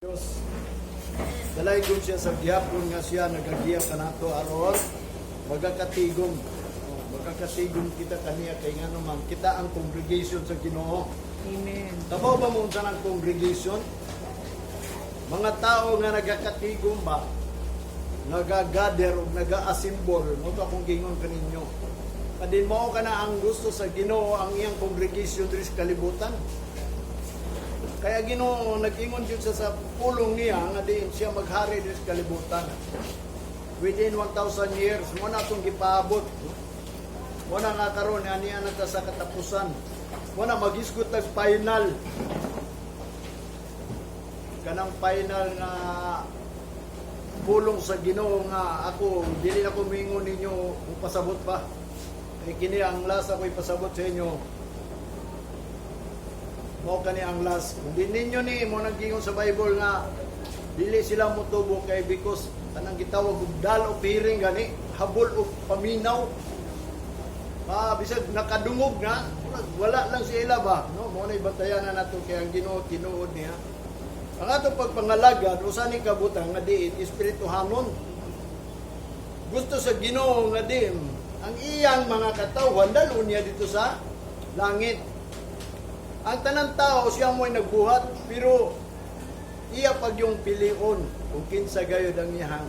Diyos. Dalaygon siya sa gihapon nga siya nagagiya kanato aron magakatigom. Oh, magakatigom kita kaniya kay ngano man kita ang congregation sa Ginoo. Amen. Kabaw ba mo unsa ang congregation? Mga tao nga nagakatigom ba, nagagather o naga-assemble, mao to akong gingon kaninyo. Kadin mao ka na ang gusto sa Ginoo ang iyang congregation diri sa kalibutan. Kaya Ginoo nag-ingon jud siya sa pulong niya nga diin siya maghari diri sa kalibutan. Within 1,000 years, mao na atong gipaabot. Mao na nga karon aniya na ta sa katapusan. Mao na magisgot tag final. Kanang final nga pulong sa Ginoo nga ako dili na ko mingon ninyo kung pasabot pa. Kay kini ang last ako ipasabot sa inyo. Mao kani ang last. Kung di ninyo ni mo naggingon sa Bible nga dili sila motubo kay because kanang gitawag og dull of hearing gani, habol og paminaw. Ah, bisag nakadungog na, wala lang si ila ba, no? Mao na batayan na nato kay ang Ginoo tinuod niya. Ang atong pagpangalagad usa ni kabutang nga diin espirituhanon. Gusto sa Ginoo nga diin ang iyang mga katawhan dalhon niya dito sa langit. Ang tanan tao siya mo'y nagbuhat, pero iya pag yung pilion kung kinsa gayod ang iyang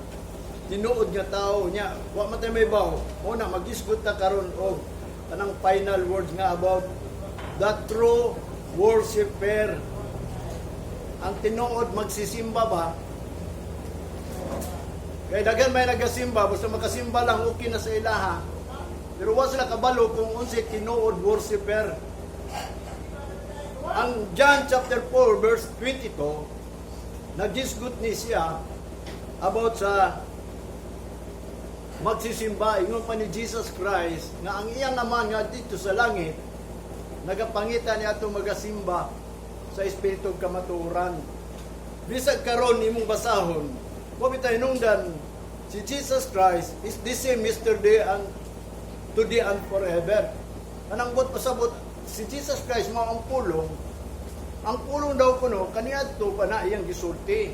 tinuod nga tao niya. Wa man tay may baw mo na magisgot ta karon og kanang final words nga about the true worshipper, ang tinuod magsisimba ba. Kay daghan may nagasimba, basta makasimba lang, okay na sa ilaha, pero wa sila kabalo kung unsay tinuod worshipper. Ang John chapter 4 verse 22, nagisgot ni siya about sa magsisimba. Ingon pa ni Jesus Christ nga ang iyang Ama nga dito sa langit nagapangita niya atong magasimba sa espiritu ug kamatuoran. Bisag karon imong basahon, wa bitay hinungdan si Jesus Christ is the same yesterday and today and forever. Anang buot pasabot, si Jesus Christ mao ang pulong. Ang pulong daw kuno kaniadto pa na iyang gisulti.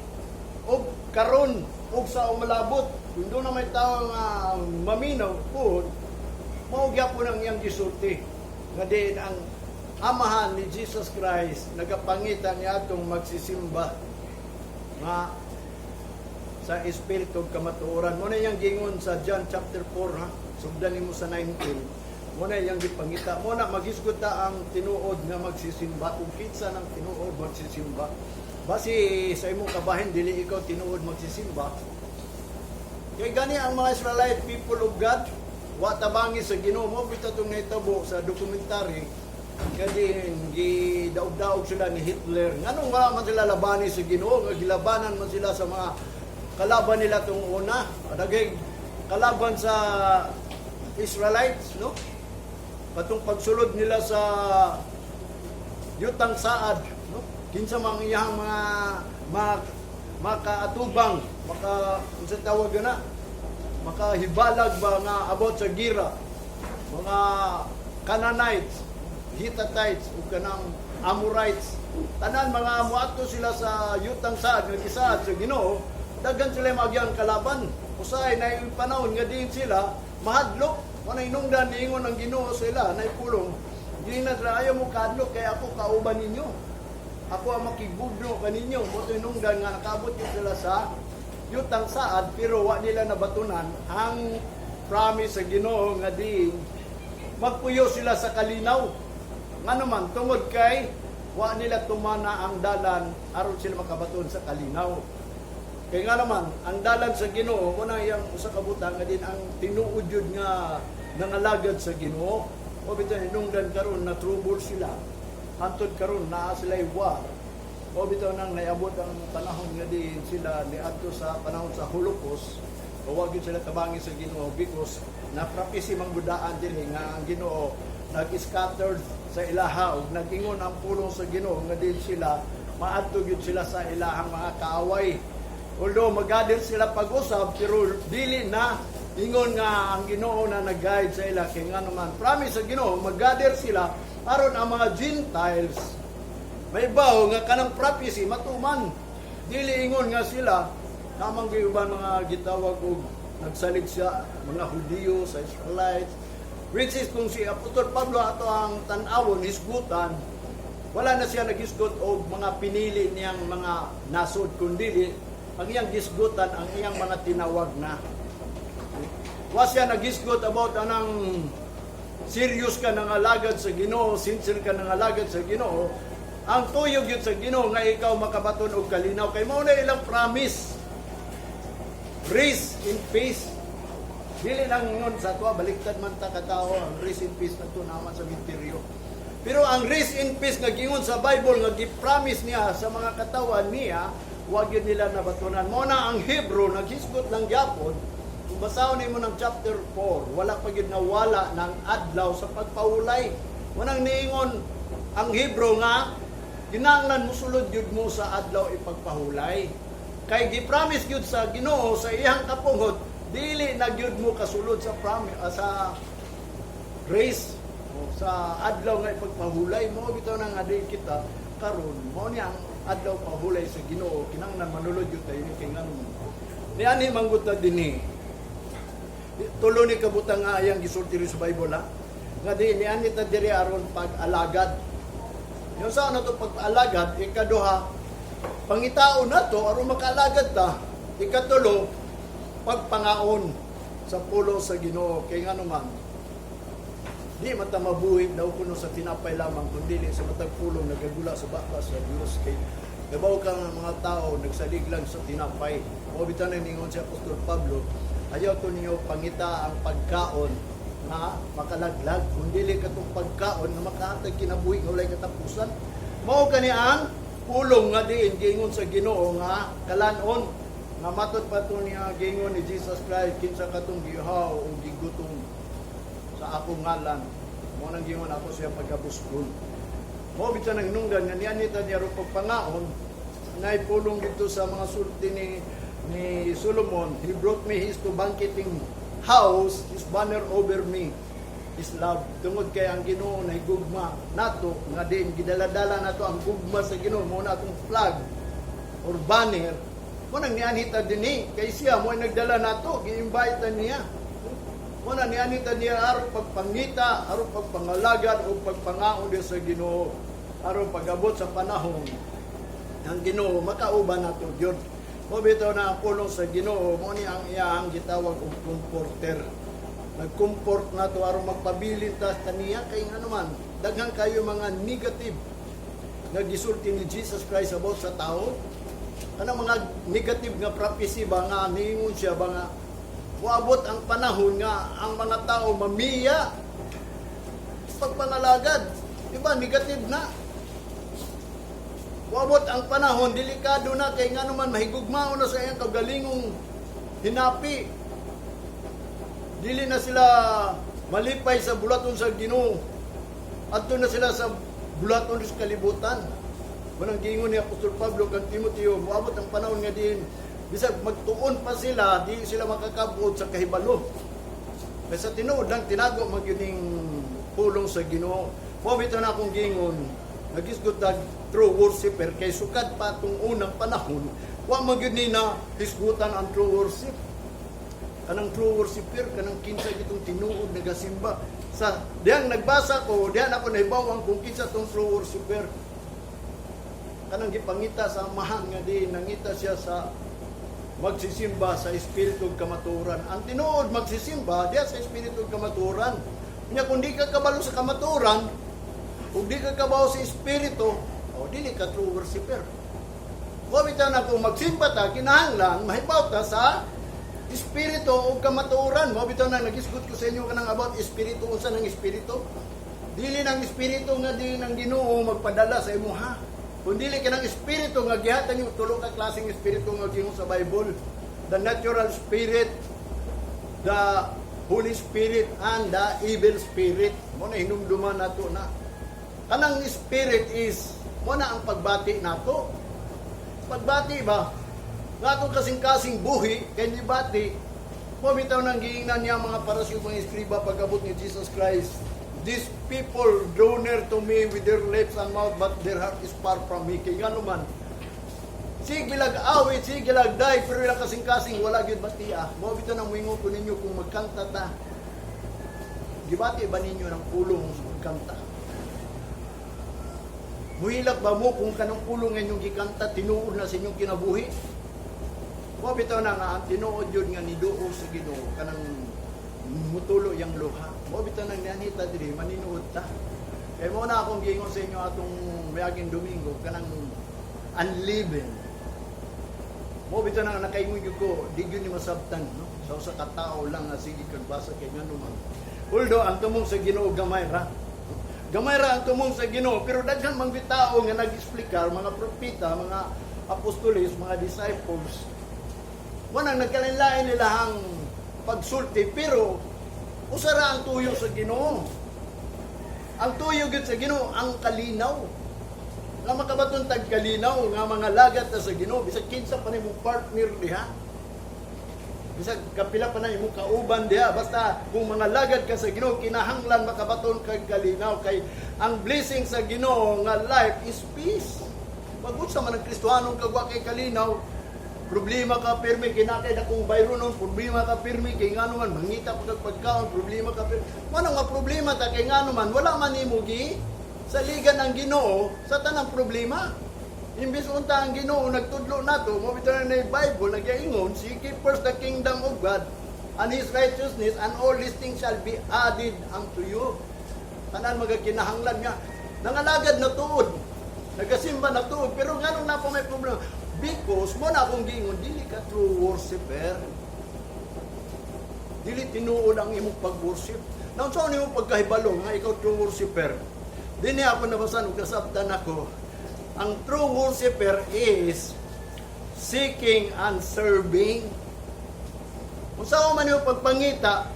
Og karon og sa umalabot, kung doon na may tao nga maminaw puhon, mao gyapon ang iyang gisulti. Nga diin ang Amahan ni Jesus Christ nagapangita niya atong magsisimba nga sa espiritu ug kamatuoran. Mao na iyang gingon sa John chapter 4, ha. Sugdan nimo sa 19. Mao na iyang gipangita. Mao na magisgot ta ang tinuod nga magsisimba, kung kinsa ng tinuod magsisimba. Basi sa imong kabahin dili ikaw tinuod magsisimba. Kay gani ang mga Israelite people of God wa tabangi sa Ginoo. Mao bitaw tong nahitabo sa dokumentary nga din gidaog-daog sila ni Hitler. Nganong wala man sila labani sa Ginoo nga gilabanan man sila sa mga kalaban nila tong una? Daghay kalaban sa Israelites, no? Katong pagsulod nila sa yutang saad, no? Kinsa mang iyang mga makaatubang, maka unsa tawag na, makahibalag ba nga about sa gira, mga Canaanites, Hittites ug kanang Amorites, tanan mga muadto sila sa yutang saad nga gisaad sa Ginoo, daghan sila magyang kalaban. Usahay na yung panahon nga diin sila mahadlok. Wala hinungdan niingon ang Ginoo sa ila, nay pulong. Dili na sila, "Ayaw mo kahadlok kay ako kauban ninyo. Ako ang makigugno kaninyo." Mao hinungdan nga nakabot yun sila sa yutang saad, pero wa nila nabatunan ang promise sa Ginoo nga diin magpuyo sila sa kalinaw. Nga naman, tungod kay wa nila tumana ang dalan aron sila makabaton sa kalinaw. Kay nga naman, ang dalan sa Ginoo, una iyang usa ka butang nga din ang tinuod yun nga nangalagad sa Ginoo. O bitaw hinungdan karon na trouble sila. Hantod karon naa sila war. O bitaw nang naiabot ang panahon nga din sila niadto sa panahon sa Holocaust. O wa gyud sila tabangi sa Ginoo because na-prophecy manggudaan dinhi nga ang Ginoo nag-scattered sa ilaha ug nag-ingon ang pulong sa Ginoo nga din sila maadto gyud sila sa ilahang mga kaaway. Although mag-gather sila pag-usab, pero dili na ingon nga ang Ginoo na nag-guide sa ila kay nga naman promise sa Ginoo mag-gather sila aron ang mga Gentiles may bawo nga kanang prophecy matuman. Dili ingon nga sila namang uban mga gitawag og nagsalig siya mga Hudiyo sa Israelites, which is kung si Apostol Pablo ato ang tan-awon, hisgutan, wala na siya naghisgot og mga pinili niyang mga nasod, kundili ang iyang gisgutan ang iyang mga tinawag na. Wa siya naghisgot about anang serious ka nang alagad sa Ginoo, sincere ka nang alagad sa Ginoo. Ang tuyog yun sa Ginoo nga ikaw makabaton og kalinaw kay mao na ilang promise. Rest in peace. Dili lang ingon sa ato, baliktad man ta katao, ang rest in peace na naman sa misteryo. Pero ang rest in peace nga gingon sa Bible nga gi-promise niya sa mga katawan niya, wag yun nila nabatunan. Mao na ang Hebrew naghisgot lang gyapon. Kung basahon nimo ng chapter 4, wala pa gyud nawala ng adlaw sa pagpahulay. Wanang niingon ang Hebrew nga kinahanglan musulod gyud mo sa adlaw ipagpahulay. Kay gi-promise gyud sa Ginoo sa iyang kapunghot, dili na gyud mo kasulod sa promise, sa rest o sa adlaw nga ipagpahulay. Mo bitaw na nga di kita karon, mao ni ang adlaw pahulay sa Ginoo, kinahanglan manulod gyud tayo kay ngano niani manggut na dinhi. Tulo ni kabutang nga ayang gisulti rin sa Bible, ha. Nga di niani ta diri aron pag-alagad. Yung sa ano to pag-alagad, ikaduha, pangitaon na to aron makaalagad ta. Ikatulo, pagpangaon sa pulong sa Ginoo kay ngano man di man ta mabuhi daw kuno sa tinapay lamang, kundi sa matag pulong nagagula sa baba sa Dios, kay nabaw ka nga mga tao nagsalig lang sa tinapay. Mao bitaw na ningon si Apostol Pablo, ayaw to ninyo pangita ang pagkaon nga makalaglag, kundi katong pagkaon nga makahatag kinabuhi nga walay katapusan. Mao kani ang pulong nga diin giingon sa Ginoo nga kalanon nga matod pa to niya giingon ni Jesus Christ, kinsa katong gihaw o gigutom sa akong ngalan, mo nang giingon ako siya pagkabusgon. Mao bitaw nang nungdan nga niani ta niya ro pagpangaon. Nay pulong dito sa mga sulti ni Solomon, "He brought me his to banqueting house, his banner over me is love." Tungod kay ang Ginoo na gugma nato, nga din gidaladala nato ang gugma sa Ginoo, mo na atong flag or banner. Mo nang nianhi ta dinhi kay siya mo ay nagdala nato, gi-invite na niya. Mo na nianhi ta niya aron pagpangita, aron pagpangalagad o pagpangaon diya sa Ginoo, aron pag-abot sa panahon ang Ginoo makauban nato gyud. Mo bitaw na ang pulong sa Ginoo mo ni ang iyang gitawag og comforter. Nag-comfort nato aron magpabilin ta kaniya kay ngano man daghan kayo mga negative nga gisulti ni Jesus Christ about sa tao. Kanang mga negative nga prophecy ba nga niingon siya ba nga moabot ang panahon nga ang mga tao mamiya pagpangalagad. Di ba negative na? Moabot ang panahon, delikado na kay ngano man mahigugmao na sa iyang kagalingong hinapi. Dili na sila malipay sa bulaton sa Ginoo. Adto na sila sa bulaton sa kalibutan. Manang giingon ni Apostol Pablo kang Timoteo, moabot ang panahon nga din bisag magtuon pa sila, di sila makakabot sa kahibalo. Kaya sa tinuod lang tinago man gyud ning pulong sa Ginoo. Mao bitaw na akong giingon, nagisgot tag true worshipper kay sukad pa atong unang panahon, wa man gyud ni na hisgutan ang true worship. Kanang true worshipper, kanang kinsa gitong tinuod nagasimba. Sa diyang nagbasa ko, diyan ako nahibaw kung kinsa tong true worshipper. Kanang gipangita sa Amahan nga di nangita siya sa magsisimba sa espiritu ug kamatuoran. Ang tinuod magsisimba diya sa espiritu ug kamatuoran. Nya kung di ka kabalo sa kamatuoran, ug di ka kabalo sa espiritu, o dili ka true worshipper. Kung bitaw na kung magsimba ta, kinahanglan mahibaw ta sa espiritu o kamatuoran. Mao bitaw na nagisgot ko sa inyo kanang about espiritu, unsa nang espiritu. Dili nang espiritu nga di nang Ginoo magpadala sa imo, ha. Kung dili ka ng espiritu nga gihatag nimo, tulo ka klaseng espiritu nga gingon sa Bible. The natural spirit, the Holy Spirit, and the evil spirit. Mo na hinumduman nato na. Kanang spirit is mo na ang pagbati nato. Pagbati ba? Nga atong kasing-kasing buhi, kay ni bati, mo bitaw nang giingnan niya mga Parisiyo, mga eskriba pag-abot ni Jesus Christ. "These people draw near to me with their lips and mouth, but their heart is far from me." Kay ngano man, Sige lag awit, sige lag day, pero ilang kasing-kasing wala gyud batia. Mao bitaw nang moingon ko ninyo, kung magkanta ta, gibati ba ninyo ng pulong sa pagkanta? Muhilak ba mo kung kanang pulong nga inyong gikanta tinuod na sa inyong kinabuhi? Mao bitaw na nga ang tinuod yun nga niduo sa Ginoo, kanang mutulo yang luha. Mao bitaw nang nianhita diri, maninuod ta. Kay mo na akong giingon sa inyo atong mayaging Domingo, kanang unleavened. Mo bitaw na nga nakaingon gyud ko, di gyud ni masabtan, no? Sa usa ka tawo lang nga sige kag basa kay ngano man. Although ang tumong sa Ginoo gamay ra. Gamay ra ang tumong sa Ginoo, pero daghan man gyud tao nga nag-explicar, mga propeta, mga apostoles, mga disciples. Wanang nagkalain-lain nila ang pagsulti, pero usa ra ang tuyo sa Ginoo. Ang tuyo gyud sa Ginoo ang kalinaw. Nga makabaton tag kalinaw nga mga lagat na sa Ginoo, bisag kinsa pa nimong partner diha. Bisag kapila pa na imong kauban diha, basta kung mga lagad ka sa Ginoo, kinahanglan makabaton kag kalinaw, kay ang blessing sa Ginoo nga life is peace. Pag unsa man ang Kristohanon kag wa kay kalinaw, problema ka pirmi, kinakay na kung bayronon, problema ka pirmi, kay ngano man, mangita pa kag pagkaon, problema ka pirmi. Wala nga problema ta kay ngano man, wala man nimo gi saligan ang Ginoo sa tanang problema. Imbis unta ang Ginoo nagtudlo nato, mo bitaw na Bible nagaingon, "Seek ye first the kingdom of God and His righteousness, and all these things shall be added unto you." Tanan magakinahanglan nga nangalagad na tuod, nagasimba na tuod, pero nganong na pa may problema? Because mo na akong giingon, dili ka true worshipper. Dili tinuod ang imong pag-worship. Naunsa imong pagkahibalo nga ikaw true worshipper? Dinhi ako nabasan ug nasabtan ako. Ang true worshipper is seeking and serving. Unsa man imong pagpangita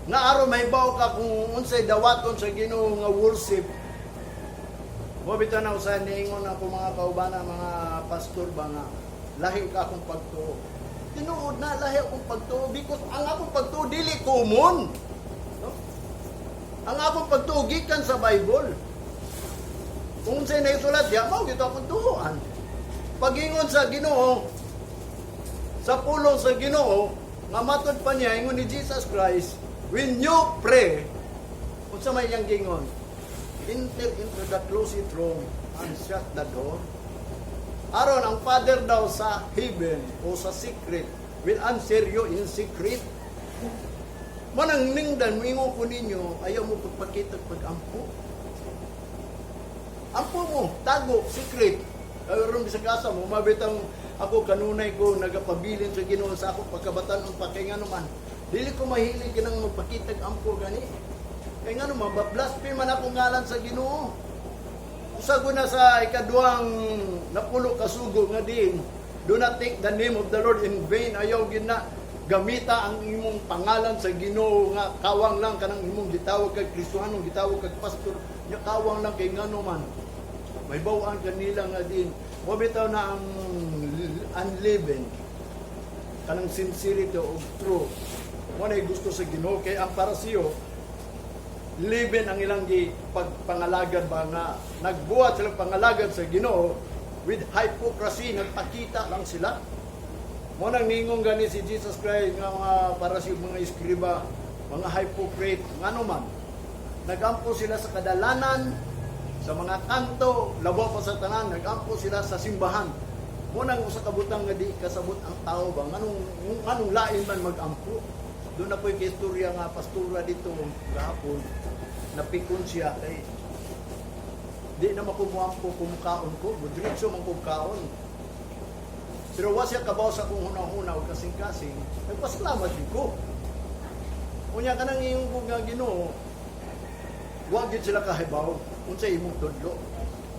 nga aron mahibaw ka kung unsay dawaton sa Ginoo nga worship? Mo bitaw na usahay niingon ako mga kaubana, mga pastor ba, nga lahi ka akong pagtuo. Tinuod na lahi akong pagtuo because ang akong pagtuo dili common. No? Ang akong pagtuo gikan sa Bible. Kung unsay naisulat diya, mao gito akong tuoan. Pagingon sa Ginoo, sa pulong sa Ginoo, nga matod pa niya, ingon ni Jesus Christ, "When you pray," unsa may iyang gingon? "Enter into the closet room and shut the door." Aron ang Father daw sa heaven o sa secret will answer you in secret. Manang ningdan, moingon ko ninyo, ayaw mo pagpakita pag-ampo. Ampo mo, tago, secret. Aron bisag asa mo, mabitang ako kanunay ko nagapabilin sa Ginoo sa ako pagkabatan-on pa, kay ngano man dili ko mahilig kanang magpakitag ampo gani. Kay ngano man, blaspheme man ako ngalan sa Ginoo. Usa ko na sa ikaduhang napulo ka sugo nga din, "Do not take the name of the Lord in vain." Ayaw gid na gamita ang imong pangalan sa Ginoo nga kawang lang, kanang imong gitawag kag Kristohanon, gitawag kag pastor, nya kawang lang, kay ngano man may bawaan kanila nga din. Mo bitaw na ang unleavened, kanang sincerity of true mo na gusto sa Ginoo, kay ang Parasiyo, leaven ang ilang gi pagpangalagad ba, nga nagbuhat sila pangalagad sa Ginoo with hypocrisy, nagpakita lang sila. Mo nang ningon gani si Jesus Christ nga mga Parasiyo, mga eskriba, mga hypocrite, ngano man nagampo sila sa kadalanan, sa mga kanto, labaw pa sa tanan, nagampo sila sa simbahan. Mo nang usa ka butang nga di kasabot ang tao ba, nganong nganong lain man magampo. Doon na po'y istorya nga pastora dito gahapon, napikon siya kay di na makumuampo kung kaon ko, diretso man kong kaon. Pero wa siya kabaw sa akong huna-huna o kasing-kasing, nagpasalamat din ko. Unya kanang iyong ko nga Ginoo, wa gyud sila kahibaw unsa imong tudlo.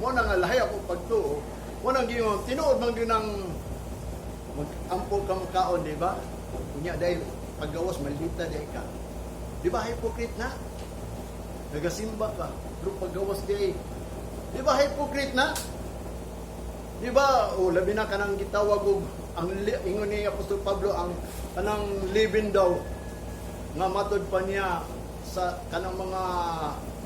Mo na nga lahi ako pagtuo. Mo nang giingon, tinuod man gyud ang mag-ampo ka kaon, di ba? Unya dahil paggawas maldita di ka. Di ba hypocrite na? Nagasimba ka, pero paggawas di. Di ba hypocrite na? Di ba, o labi na kanang gitawag og ang ingon ni Apostol Pablo, ang kanang leaven daw nga matod pa niya sa kanang mga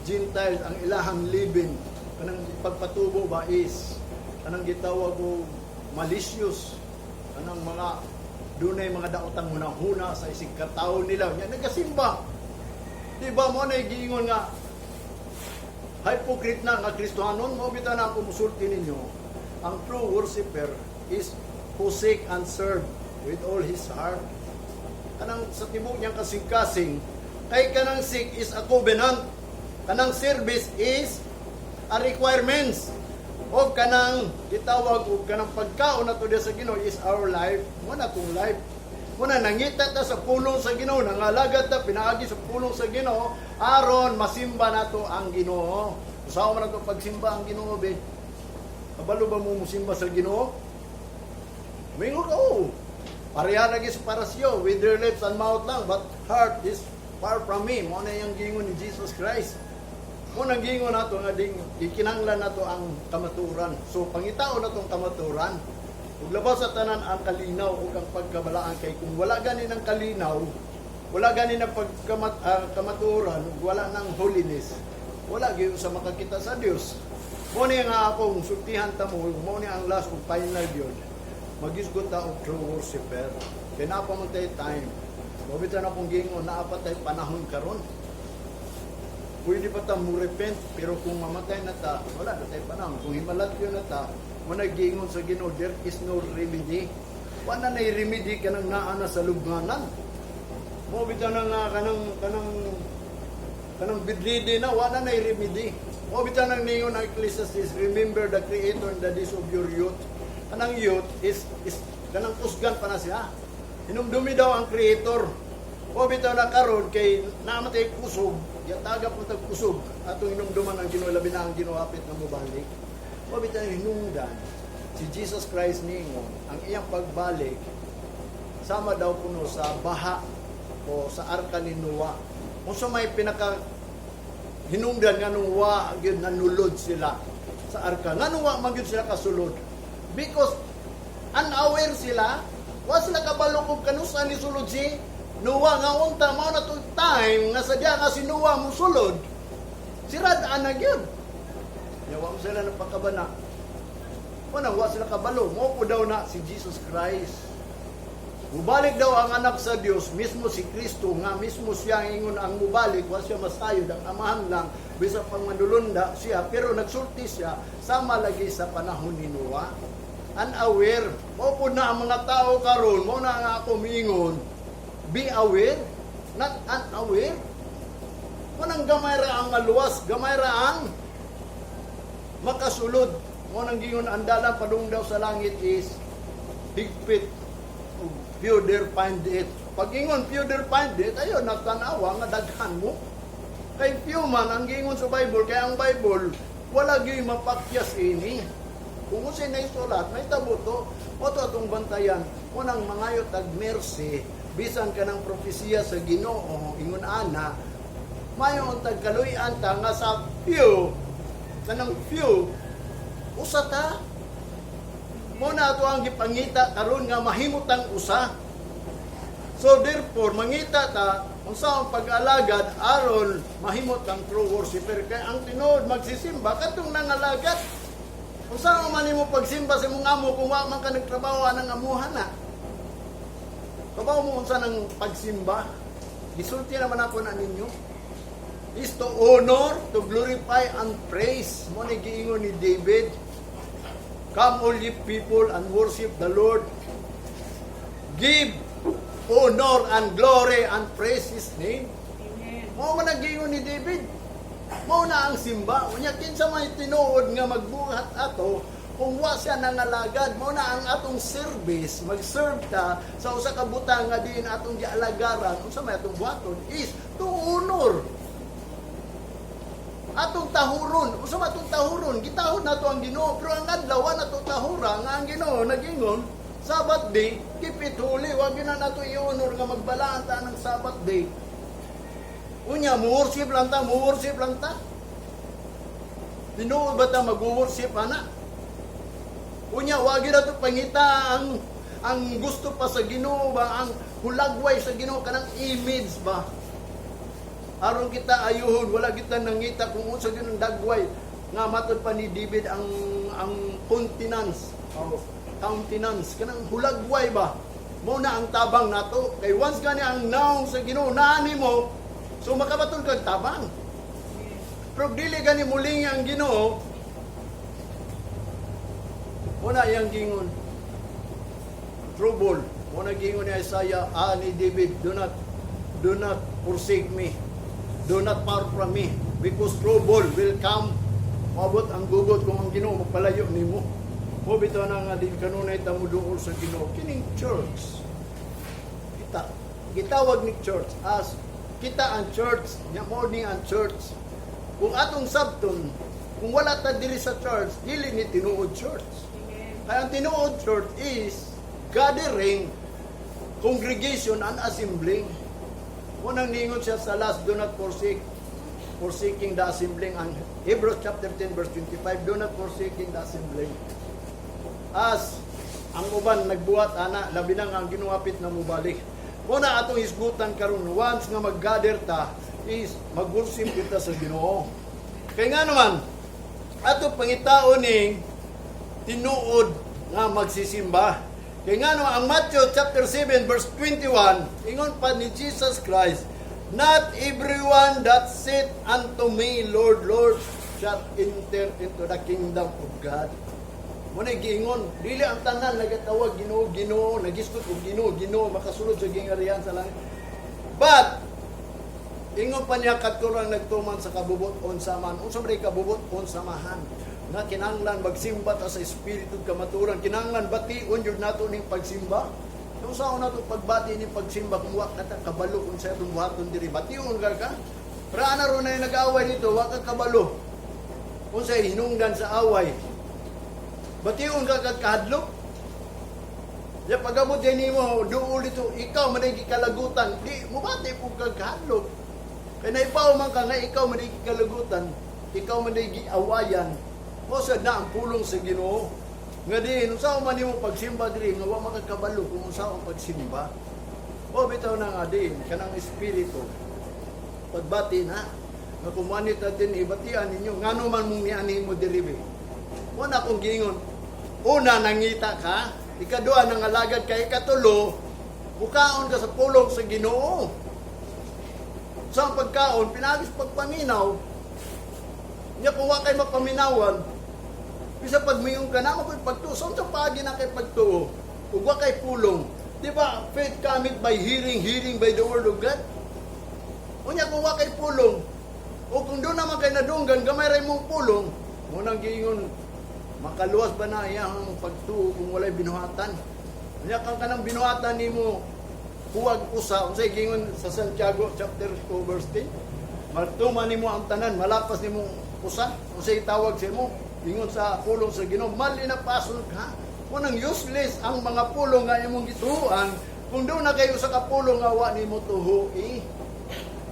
Gentiles, ang ilahang leaven, kanang pagpatubo ba, is Kanang gitawag og malicious, kanang mga dunay mga daotang hunahuna sa isig katawo nila nya nagasimba. Di ba mo na giingon nga hypocrite na nga Kristohanon? Mo bitaw na ako musulti ninyo. Ang true worshipper is who seek and serve with all his heart. Kanang sa tibok niyang kasing-kasing, kay kanang seek is a covenant. Kanang service is a requirements. O kanang gitawag og kanang pagkaon nato diya sa Ginoo is our life. Mo na tong life. Mo na nangita ta sa pulong sa Ginoo, nangalagad ta pinaagi sa pulong sa Ginoo aron masimba nato ang Ginoo. Usaha man nato pagsimba ang Ginoo, be. Kabalo ba mo musimba sa Ginoo? Mingon ka, oo. Pareha lagi sa Pariseo, with their lips and mouth lang, but heart is far from me. Mo na yung giingon ni Jesus Christ. Mo nang giingon nato nga ding gikinahanglan nato ang kamaturan. So pangitaon nato ang kamaturan. Ug labaw sa tanan ang kalinaw ug ang pagkabalaan, kay kung wala gani ng kalinaw, wala gani ng kamaturan ug wala ng holiness, wala gyud sa makakita sa Dios. Mo ni nga akong sultihan ta mo, mo ni ang last ug final gyud. Magisgot ta og true worshipper. Kay naa pa man tay time. Mo bitaw na akong giingon, naa pa tay panahon karon. Pwede pa ta mo repent, pero kung mamatay na ta, wala na tay panahon. Kung himalatyo na ta, mo giingon sa Ginoo, there is no remedy. Wala na remedy kanang naa na sa lubnganan. Mo bitaw na nga kanang bedridden na, wala na remedy. Mo bitaw nang ningon ang Ecclesiastes, "Remember the Creator in the days of your youth." Kanang youth is kanang kusgan pa na siya. Hinumdumi daw ang Creator. O bitaw na karon kay namatay kusog, yataga po tag kusog atong hinumduman ang Ginoo, labi na ang Ginoo hapit na mobalik. O bitaw hinungdan si Jesus Christ ningon ang iyang pagbalik sama daw kuno sa baha o sa arka ni Noah. Kung sa may pinaka hinungdan nga nung wa gyud nanulod sila sa arka. Nganong wa man gyud sila kasulod? Because unaware sila, wa sila kabalo kung kanusa ni sulod si Noah, nga unta mao na tong time nga sadya nga si Noah musulod. Sirad ana gyud. Nya wa mo sila napakabana. Wala, wa sila kabalo. Mo po daw na si Jesus Christ. Mubalik daw ang anak sa Dios, mismo si Kristo nga mismo siya ang ingon ang mubalik, wa siya masayod, ang Amahan lang, bisan pang manulunda siya, pero nagsulti siya sama lagi sa panahon ni Noah. Unaware. Mao po na ang mga tao karon, mo na nga ako miingon, be aware, not unaware. Mo nang gamay ra ang maluwas, gamay ra ang makasulod. Mo nang gingon ang dalan padung daw sa langit is higpit ug few there find it. Pag ingon few there find it, ayon nagtanawa nga daghan mo. Kay few man ang gingon sa Bible, kay ang Bible wala gyud mapakyas ini. Kung unsay naisulat, may tabo to. O to atong bantayan, mo nang mangayo tag mercy, bisan ka ng propesiya sa Ginoo, ingon ana, mayo ang tagkaluy-an ta nga sa few, kanang few, usa ta. Mo na ato ang gipangita karon nga mahimutang usa. So therefore, mangita ta unsa ang pag-alagad aron mahimot ang true worshipper, kay ang tinuod magsisimba katong nangalagad. Unsa man nimo pagsimba sa imong amo kung wa man ka nagtrabaho anang amuhan na? Kabaw mo unsa nang pagsimba? Gisulti naman ako na ninyo. Is to honor, to glorify and praise. Mo ni giingon ni David. "Come, all ye people, and worship the Lord. Give honor and glory and praise His name." Amen. Mao man ang giingon ni David. Mao na ang simba. Unya kinsa may tinuod nga magbuhat ato kung wa siya nangalagad? Mao na ang atong service, mag-serve ta sa usa ka butang nga diin atong gialagaran, unsa may atong buhaton is to honor. Atong tahuron, unsa man atong tahuron? Gitahod nato ang Ginoo, pero ang adlaw wa nato tahura nga ang Ginoo nagingon, Sabbath day, keep it holy. Wa gyud na nato i-honor nga magbalaan ta ng Sabbath day. Unya, mo-worship lang ta, mo-worship lang ta. Tinuod ba ta mag-worship ana? Unya, wa gyud nato pangita ang gusto pa sa Ginoo ba, ang hulagway sa Ginoo, kanang image ba? Aron kita ayuhon, wala kita nangita kung unsa gyud ang dagway nga matod pa ni David ang Ang countenance o countenance kanang hulagway ba, mo na ang tabang nato, kay once gani ang naong sa Ginoo naa nimo, so makabaton kag tabang. Pero dili gani muling ang Ginoo, mo na iyang gingon, trouble. Mo na gingon ni Isaiah, ni David, Do not forsake me. Do not far from me, because trouble will come." Moabot ang gugot kung ang Ginoo magpalayo nimo. Mo bitaw na nga di kanunay ta moduol sa Ginoo. Kining church. Kita gitawag ni church as kita ang church, nya mo ni ang church. Kung atong sabton, kung wala ta diri sa church, dili ni tinuod church. Kaya ang tinuod church is gathering, congregation and assembling. Unang ningon siya sa last, do not forsake, forsaking the assembling. Ang Hebrews chapter 10 verse 25, do not forsaking the assembling. As ang uban nagbuhat ana, labi na nga ang ginuapit na mubalik. Muna atong hisgutan karon, once nga mag-gather ta is mag-worship kita sa Ginoo. Kay nga naman ato pangitaon ning tinuod nga magsisimba. Kay nga naman ang Matthew chapter 7 verse 21, ingon pa ni Jesus Christ, "Not everyone that saith unto me, 'Lord, Lord,' shall enter into the kingdom of God." Mo na giingon, dili ang tanan nagatawag "Ginoo, Ginoo," nagisgot og "Ginoo, Ginoo," makasulod sa gingharian sa langit. But ingon pa niya, kadto lang nagtuman sa kabubut-on sa Amahan. Unsa man kabubut-on sa Amahan? Nga kinahanglan magsimba ta sa espiritu ug kamatuoran, kinahanglan bation jud nato ning pagsimba. Kung saan nato pagbati ning pagsimba kung wa ka ta kabalo kung sa atong buhaton diri, bation ka ka. Pero ana ron na nag-away dito, wa ka kabalo unsay hinungdan sa away. Bation ka kag kahadlok. Ya pag-abot din nimo duol dito, ikaw man ay gikalagutan, di mo bati pud kag kahadlok. Kay naipaw man ka nga ikaw man ay gikalagutan, ikaw man ay giawayan. Mo sad na ang pulong sa Ginoo. Nga diin unsa man nimo pagsimba diri nga wa makakabalo kung unsa ang pagsimba. O bitaw na nga diin kanang espiritu. Pagbati na nga kung manit din ibatian ninyo, ngano man mong niani mo diri be. Wala akong giingon. Una, nangita ka. Ikaduha, nangalagad ka. Ikatulo, mukaon ka sa pulong sa Ginoo. Sa ang pagkaon, pinagis pagpaminaw. Nya kung wa kay mapaminawan, bisa pag miingon ka na, makoy pagtuo. Saan sa paagi na kay pagtuo? Ug wa kay pulong. Di ba, faith cometh by hearing, hearing by the word of God? Unya kung wa kay pulong, o kung doon naman kay nadunggan, gamay ray mong pulong, mo nang giingon, makaluwas ba na iyang pagtuo kung walay binuhatan? Unya kang kanang binuhatan nimo huwag usa, unsay giingon sa Santiago chapter 2 verse 10? Matuman nimo ang tanan, malapas nimo usa, unsay tawag sa imo? Ingon sa pulong sa Ginoo, malinapason ka. Mo nang useless ang mga pulong nga imong gituohan kung doon na kayo sa kapulong nga wa nimo tuhui.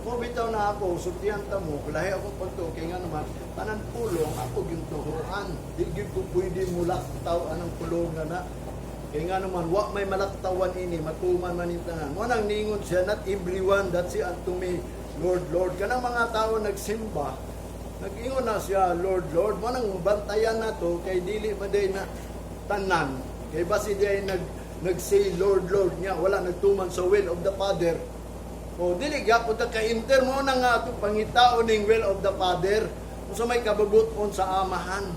Mo bitaw na ako, sultihan ta mo, lahi akong pagtuo, kay nga naman, tanan pulong ako gyud tuhuan. Di gyud ko pwede mulaktaw anang pulong nga na. Kay nga naman, wa may malaktawan ini, matuman man yung tanan. Mo nang ningon siya, "Not everyone that say unto me, 'Lord, Lord.'" Kanang mga tao nagsimba, nag-ingon na siya, "Lord, Lord." Mo nang bantayan na to, kay dili ba day na tanan. Kay basi di ay nag-say "Lord, Lord" niya, wala nagtuman sa will of the Father. O dili gyapon ta ka-enter. Mo na nga atong pangitaon ning will of the Father. Unsa may kabubut-on sa Amahan.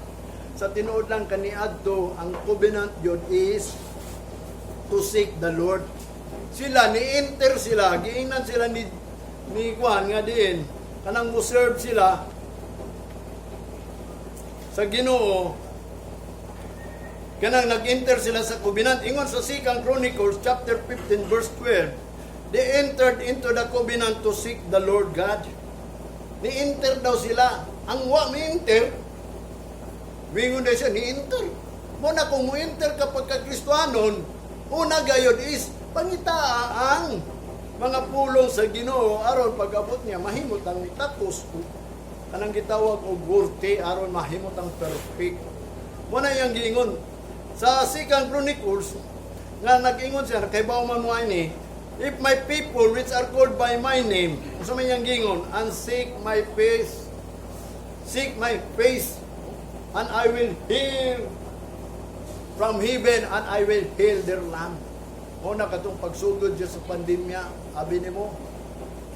Sa tinuod lang kaniadto, ang covenant yun is to seek the Lord. Sila ni-enter sila, giingnan sila ni Juan nga diin kanang mo serve sila sa Ginoo, kanang nag-enter sila sa covenant. Ingon sa Second Chronicles chapter 15 verse 12, they entered into the covenant to seek the Lord God. Ni-enter daw sila. Ang wa mi-enter, mingon na siya, ni-enter. Mo na kung mo-enter ka pagka-Kristohanon, una gayod is pangitaa ang mga pulong sa Ginoo aron pag-abot niya mahimot ang tapos kanang gitawag og worthy, aron mahimot ang perfect. Mo na iyang giingon sa Second Chronicles nga nag-ingon siya kay man mo ani, "If my people which are called by my name," unsa man iyang giingon, "and seek my face," seek my face. And I will hear from heaven and I will heal their land." Mao na katong pagsugod dyan sa pandemya, abi nimo,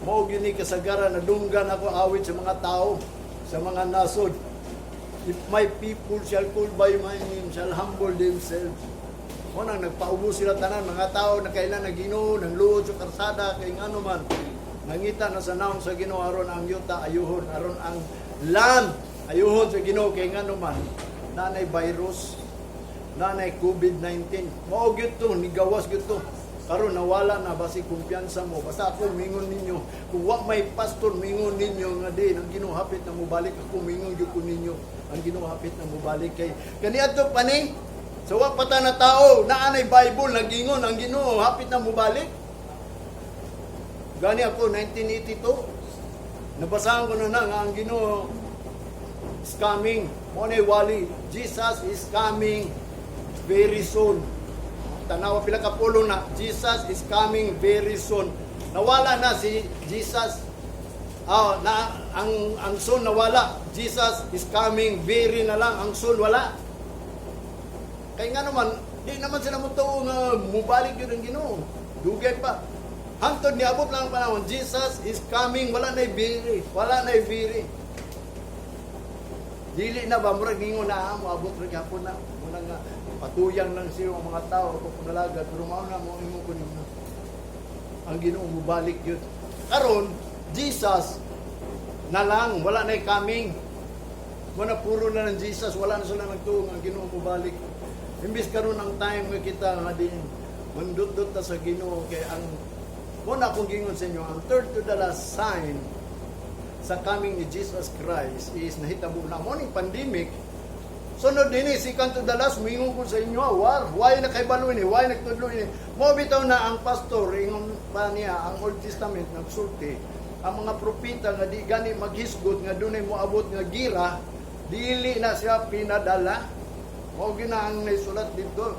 mao gyud ni kasagaran nadunggan ako awit sa mga tao, sa mga nasod. "If my people shall call by my name, shall humble themselves." Mao nang nagpaubo sila tanan, mga tao na kailan na Ginoo, nang luod sa karsada, kay ngano man, nangita na sa nawong sa Ginoo aron ang yuta ayuhon, aron ang land ayuhon sa Ginoo, kay ngano man, nanay virus, nanay COVID-19. Mao gyud to, nigawas gyud to. Karon nawala na basi kumpiyansa mo. Basta ako mingon ninyo, kung wa may pastor mingon ninyo nga di ang Ginoo hapit na mobalik, ako mingon gyud ko ninyo. Ang Ginoo hapit na mobalik kay kaniadto pa ni sa wa pa ta na tao, naa nay Bible nagingon ang Ginoo hapit na mobalik. Gani ako 1982, nabasahan ko na na nga ang Ginoo is coming. Mo na wali, "Jesus is coming very soon." Tanawa pila ka pulong na, "Jesus is coming very soon." Nawala na si Jesus. Ah, na ang soon nawala. "Jesus is coming very" na lang, ang soon wala. Kay nga naman, di naman sila mo tuo nga mubalik yun ang Ginoo. Dugay pa. Hangtod niabot lang ang panahon, "Jesus is coming," wala na very, wala na very. Dili na ba, murag ningon na, ah, moabot ra gyapon na. Muna nga, patuyang lang siya ang mga tao, ako pangalagad, pero mao na mo imo ko ninyo. Ang Ginoo mubalik yun. Karon, Jesus na lang, wala na coming. Muna puro na ng Jesus, wala na sila nagtuo ang Ginoo mubalik. Imbis karon ang time nga kita nga din mandutdot ta sa Ginoo kay ang mo na akong gingon sa inyo, ang third to the last sign sa coming ni Jesus Christ is nahitabo na mo ning pandemic. Sunod din second to the last, mingon ko sa inyo, war. Why na kay balo ini? Why nagtudlo ini? Mo bitaw na ang pastor, ingon pa niya, ang Old Testament nagsulti. Ang mga propeta nga di gani maghisgot nga dunay moabot nga gira, dili na siya pinadala. Mao gyud na ang naisulat dito.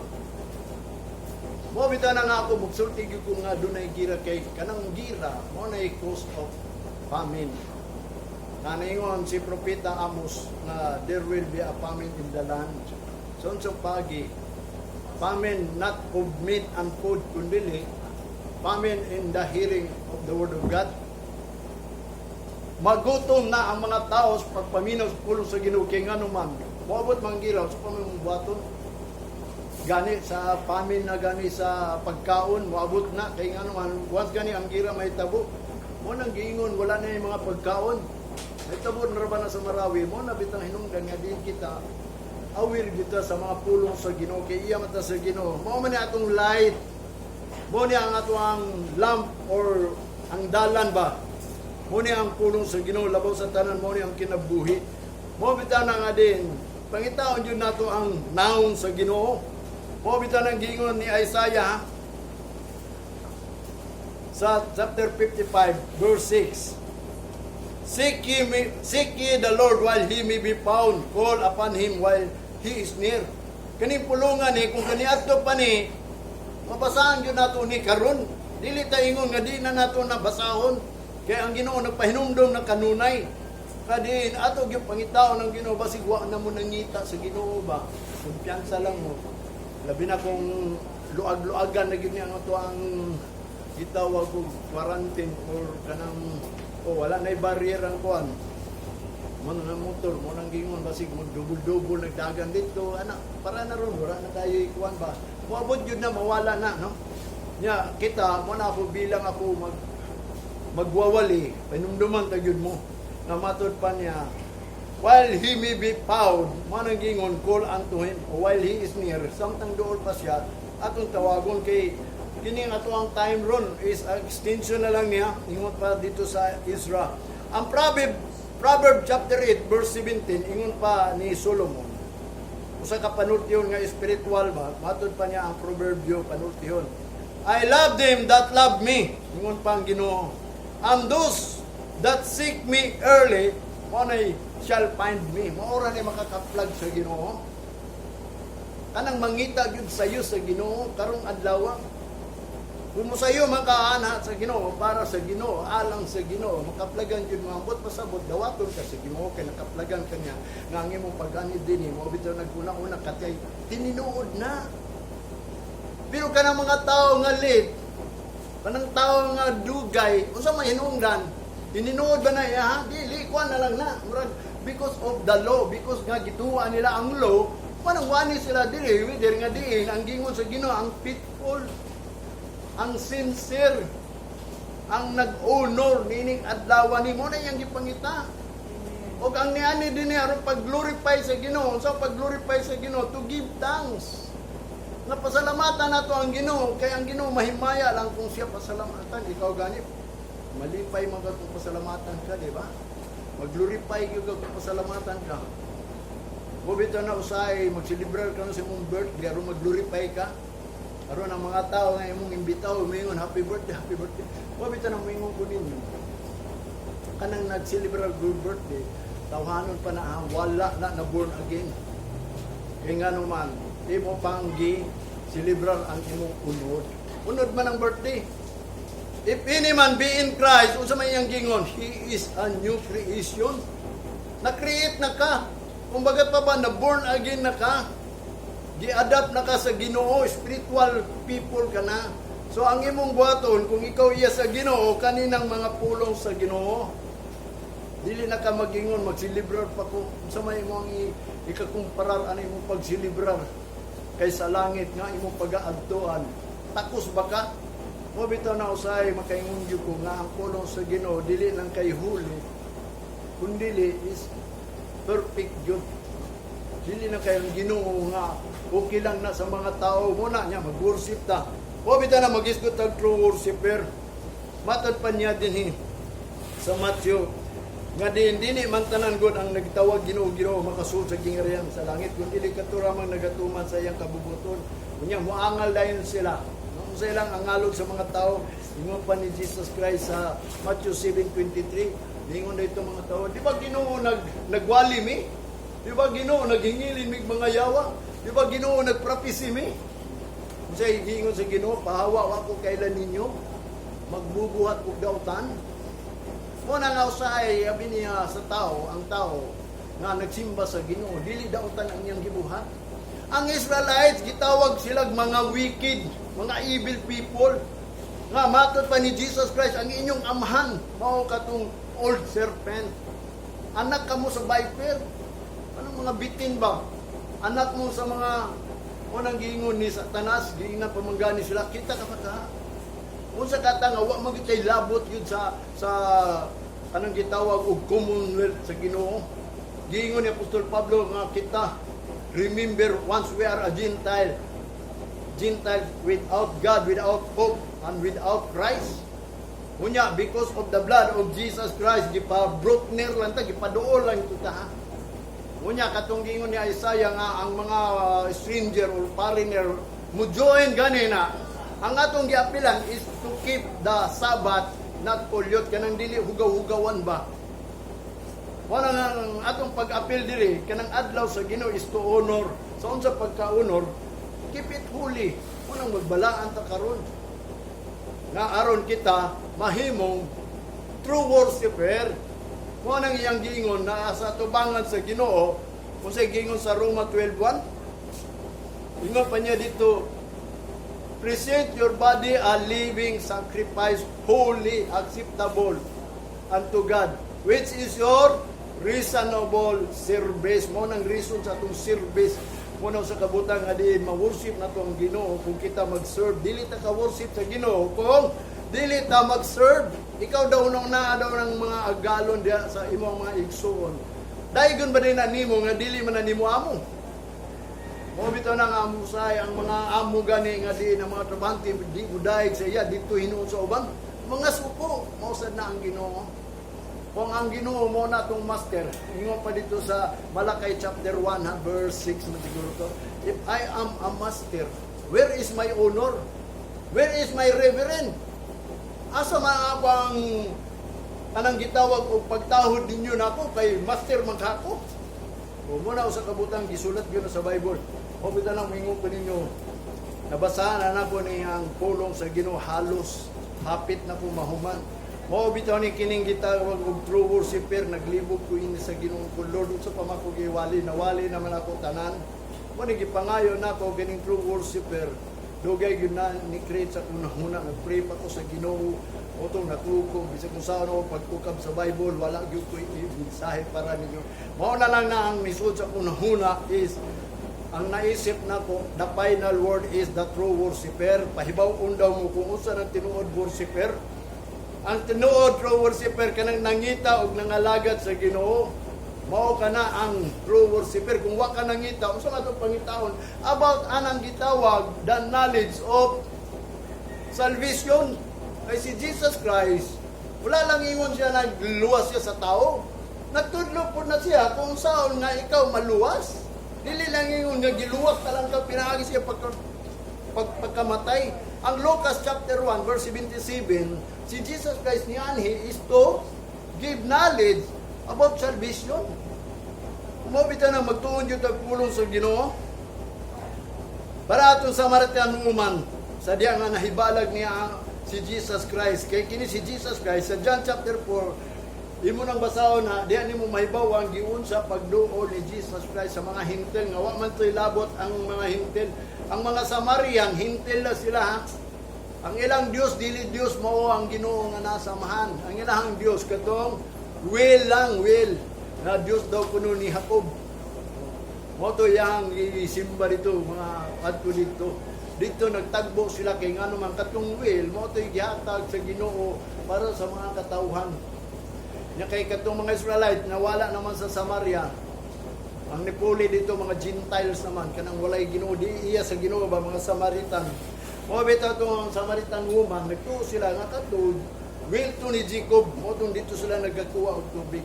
Mo bitaw na nga ako magsulti gyud ko nga dunay gira kay kanang gira mo na cause of famine. Naningon si Propeta Amos na there will be a famine in the land. So unsang pagi, famine not of meat and food, kundi famine in the hearing of the word of God. Magutom na ang mga tao sa pagpaminaw sa pulong sa Ginoo kay ngano man moabot man gira sa pamumubaton. Gani sa famine na gani sa pagkaon moabot na kay ngano man once gani ang gira mahitabo mo nang giingon wala na yung mga pagkaon. Nahitabo na ra ba na sa Marawi mo na bitang hinungdan nga din kita aware kita sa mga pulong sa Ginoo kay iya mata sa Ginoo. Mao man ni atong light. Mo ni ang ato ang lamp or ang dalan ba. Mo ni ang pulong sa Ginoo labaw sa tanan, mo ni ang kinabuhi. Mo bitaw na nga din pangitaon jud nato ang nawong sa Ginoo. Mo bitaw nang giingon ni Isaiah sa chapter 55 verse 6. "Seek ye the Lord while he may be found, call upon him while he is near." Kaning pulungan ni kung kaniadto pa ni mabasahan gyud nato ni karon. Dili ta ingon nga di na nato nabasahon. Kay ang Ginoo nagpahinumdom ng kanunay. Kadin ato gyud pangitaon ng Ginoo basig wa na mo nangita sa Ginoo ba. Kumpiyansa lang mo. Labi na kung luag-luagan na gyud ni ang ato ang gitawag og quarantine or kanang oh, wala na barrier ang kuan. Mo na motor mo nang gingon basig mo dubol-dubol nagdagan dito ana para na ron wala na tayo ikuan ba. Moabot gyud na mawala na, no? Nya kita mo na ako bilang ako magwawali, panumduman ta gyud mo na matod pa niya, while he may be found, mo nang gingon, "Call unto him while he is near." Samtang duol pa siya, atong tawagon kay kini ang ato ang time ron is ang extension na lang niya. Ingon pa dito sa Ezra, ang Proverb chapter 8 verse 17, ingon pa ni Solomon, usa ka panultihon nga spiritual ba, matod pa niya ang proverbio panultihon. "I love them that love me," ingon pa ang Ginoo, "and those that seek me early mo nay shall find me." Mao ra ni makakaplag sa Ginoo. Kanang mangita gyud sayo sa Ginoo karong adlaw. Kung mosayo man ka ana sa Ginoo, para sa Ginoo, alang sa Ginoo, makaplagan gyud mo, ambot pasabot dawaton ka sa Ginoo kay nakaplagan ka niya nga ang imong pag-anhi dinhi mo bitaw naguna-una ka kay tinuod na. Pero kanang mga tao nga late, kanang tao nga dugay, unsa may hinungdan? Hininuod ba na iya? Ha? Dili, kuan na lang na. Murag, because of the law, because nga gituwa nila ang law, manang wani sila diri, whether nga diin, ang gingon sa Ginoo, ang faithful, ang sincere, ang nag-honor nining adlaw ni mo na iyang gipangita. Og ang niani dinhi aron pag-glorify sa Ginoo, sa pag-glorify sa Ginoo, to give thanks. Nga pasalamatan nato ang Ginoo kay ang Ginoo mahimaya lang kung siya pasalamatan. Ikaw gani malipay man ka kung pasalamatan ka, di ba? Mag-glorify gyud ka kung pasalamatan ka. Mo bitaw na usahay magselebrar ka na sa imong birthday aron mag-glorify ka. Aron ang mga tao nga imong imbitaw moingon, "Happy birthday, happy birthday." Mo bitaw na moingon ko ninyo. Kanang nag-celebrar good birthday, tawhanon pa na, ah, wala na na born again. Kaya nga naman, imo pang gi celebrar ang imong unod. Unod man ang birthday. If any man be in Christ, unsa may iyang gingon? He is a new creation. Na-create na ka. Kumbaga pa ba, na born again na ka. Gi-adapt na ka sa Ginoo, spiritual people ka na. So ang imong buhaton, kung ikaw iya sa Ginoo, kaninang mga pulong sa Ginoo. Dili na ka magingon, magsilibrar pa ko. Unsa may imong ikakumparar ano imong pagsilibrar kay sa langit nga imong pagaadtuan? Takos ba ka? Mo bitaw na usahay makaingon gyud ko nga ang pulong sa Ginoo dili lang kay holy, kundili is perfect gyud. Dili na kay ang Ginoo nga okay lang na sa mga tao mo na niya mag-worship ta. Mo bitaw na magisgot tag true worshipper. Matod pa niya dinhi sa Matthew nga din dili man tanan gud ang nagtawag "Ginoo, Ginoo" makasulod sa gingharian sa langit, kun dili kadto ramang nagatuman sa iyang kabubuton. Unya moangal dayon sila, no? Unsa ilang angalog sa mga tao? Ingon pa ni Jesus Christ sa Matthew 7:23, ningon dito mga tao, "Di ba, Ginoo, nagwali mi? Di ba, Ginoo, naghingilin mig mga yawa? Di ba, Ginoo, nagprophecy mi?" Unsa giingon sa Ginoo? "Pahawa, wa ko kaila ninyo, magbubuhat og dautan." Mo na nga usahay abi niya sa tao, ang tao nga nagsimba sa Ginoo, dili dautan ang iyang gibuhat. Ang Israelites gitawag silag mga wicked, mga evil people. Nga matod pa ni Jesus Christ, ang inyong amahan mao katong old serpent. Anak kamo sa viper. Anong mga bitin ba? Anak mo sa mga unang giingon ni Satanas, giingnan pamanggani sila, kita ka pa ka. Unsa ka ta nga wa man gyud kay labot yun sa kanang gitawag og commonwealth sa Ginoo? Giingon ni Apostol Pablo nga kita, remember once we are a Gentile, Gentile without God, without hope, and without Christ. Unya, because of the blood of Jesus Christ, gipa brought near lang ta, gipaduol lang ito ta. Unya, katong giingon ni Isaiah nga ang mga stranger or foreigner mo join gani na, ang atong giapilan is to keep the Sabbath not pollute, kanang dili hugaw-hugawan ba. Wala nga ang atong pag-apil diri kanang adlaw sa Ginoo is to honor. Sa unsa pagka-honor? Keep it holy. Unang magbalaan ta karon nga aron kita mahimong true worshipper. Mo nang iyang giingon na sa tubangan sa Ginoo, kung sa giingon sa Roma 12:1, ingon pa niya dito, "Present your body a living sacrifice, holy, acceptable unto God, which is your reasonable service." Mo nang reason sa atong service mo na sa kabutang nga diin ma-worship na to ang Ginoo kung kita mag-serve. Dili ta ka-worship sa Ginoo kung dili ta mag-serve. Ikaw daw nung naa daw ng mga agalon diha sa imong mga igsuon. Daigon ba din na nimo nga dili man na nimo amo? Mo bitaw na nga musay ang mga amo gani nga di na mga trabahante di mudaig sa iya dito hinuon sa uban. Mga suko, mao sad na ang Ginoo. Kung ang Ginoo mo na tong master, ingon pa dito sa Malakay chapter 1 ha, verse 6 man siguro to. "If I am a master, where is my honor? Where is my reverend?" Asa man ako ang kanang gitawag og pagtahod ninyo nako kay master man kako? O mo na usa ka butang gisulat gyud na sa Bible. O bitaw lang moingon ko ninyo. Nabasahan na nako ni ang pulong sa Ginoo, halos hapit na ko mahuman. Mao bitaw ni kining gitawag og true worshipper, naglibog ko ini sa Ginoo ko, "Lord, unsa pa man ko giwali, nawali naman ako tanan." Mo ni gipangayo nako kining true worshipper. Dugay gyud na ni create sa unang-una, nagpray pa ko sa Ginoo. Otong natuko bisag kung saan ako pagtukab sa Bible, wala gyud ko mensahe para ninyo. Mao na lang na ang nisud sa unang-una is ang naisip nako, the final word is the true worshipper. Pahibaw-on daw mo kung unsa nang tinuod worshipper. Ang tinuod true worshipper, kanang nangita og nangalagad sa Ginoo. Mao kana ang true worshipper. Kung wa ka nangita, unsa man itong pangitaon about anang gitawag the knowledge of salvation? Kay si Jesus Christ, wala lang ingon siya nagluwas siya sa tao. Nagtudlo po na siya kung saan nga ikaw maluwas. Dili lang ingon nga giluwas ka lang ka pinaagi siya pagkamatay. Ang Lucas chapter 1 verse 77, si Jesus Christ nianhi is to give knowledge about salvation. Mao bitaw na magtuon gyud tag pulong sa Ginoo. Para atong Samaritan woman, sa diya nga nahibalag niya si Jesus Christ. Kay kini si Jesus Christ sa John chapter 4, imo nang basahon na diya nimo mahibaw ang giunsa pagduol ni Jesus Christ sa mga Hentil nga wa man to'y labot ang mga Hentil. Ang mga Samarian, Hentil na sila, ha. Ang ilang Dios dili Dios mao ang Ginoo nga nasa Amahan. Ang ilang Dios katong well lang, well na Dios daw kuno ni Jacob. Mo to yang gisimba dito mga adto dito. Dito nagtagbo sila kay ngano man katong well mo to gihatag sa Ginoo para sa mga katawhan. Nya kay katong mga Israelite nawala naman sa Samaria. Ang nipuli dito mga Gentiles naman, kanang walay Ginoo, di iya sa Ginoo ba, mga Samaritan. Mo bitaw tong Samaritan woman, nagtuo sila nga katong well to ni Jacob, mo tong dito sila nagkakuha og tubig.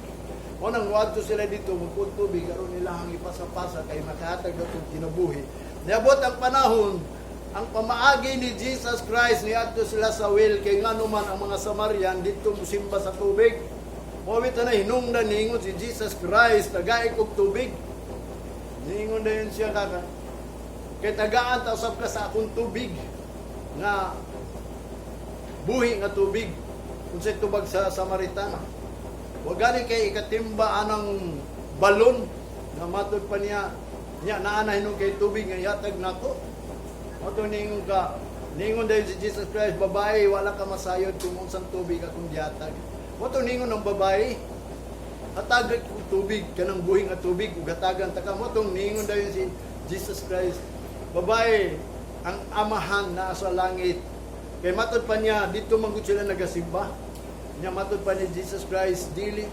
Mo nang wadto sila dito magkuha tubig aron nila ang ipasapasa kay makahatag og kinabuhi. Niabot ang panahon, ang pamaagi ni Jesus Christ, niadto sila sa well kay ngano man ang mga Samarian dito musimba sa tubig. Mo bitaw na hinungdan niingon si Jesus Christ, "Tagai kog tubig." Niingon dayon siya kaka. "Kay tagaan ta usab ka sa akong tubig nga buhi nga tubig." Unsay tubag sa Samaritan? Wa gani kay ikatimba anang balon nga matod pa niya niya naa na hinuon kay tubig nga ihatag nako. Mo to ningon ka, ningon dayon si Jesus Christ, "Babae, wala ka masayod kung unsang tubig akong gihatag." Mo to ningon ang babae, "Hatagay ko tubig, kanang buhi nga tubig, ug hatagan ta ka." Mo tong ningon dayon si Jesus Christ, "Babae, ang Amahan naa sa langit." Kay matod pa niya, dito man gud sila nagasimba. Nya matod pa ni Jesus Christ, dili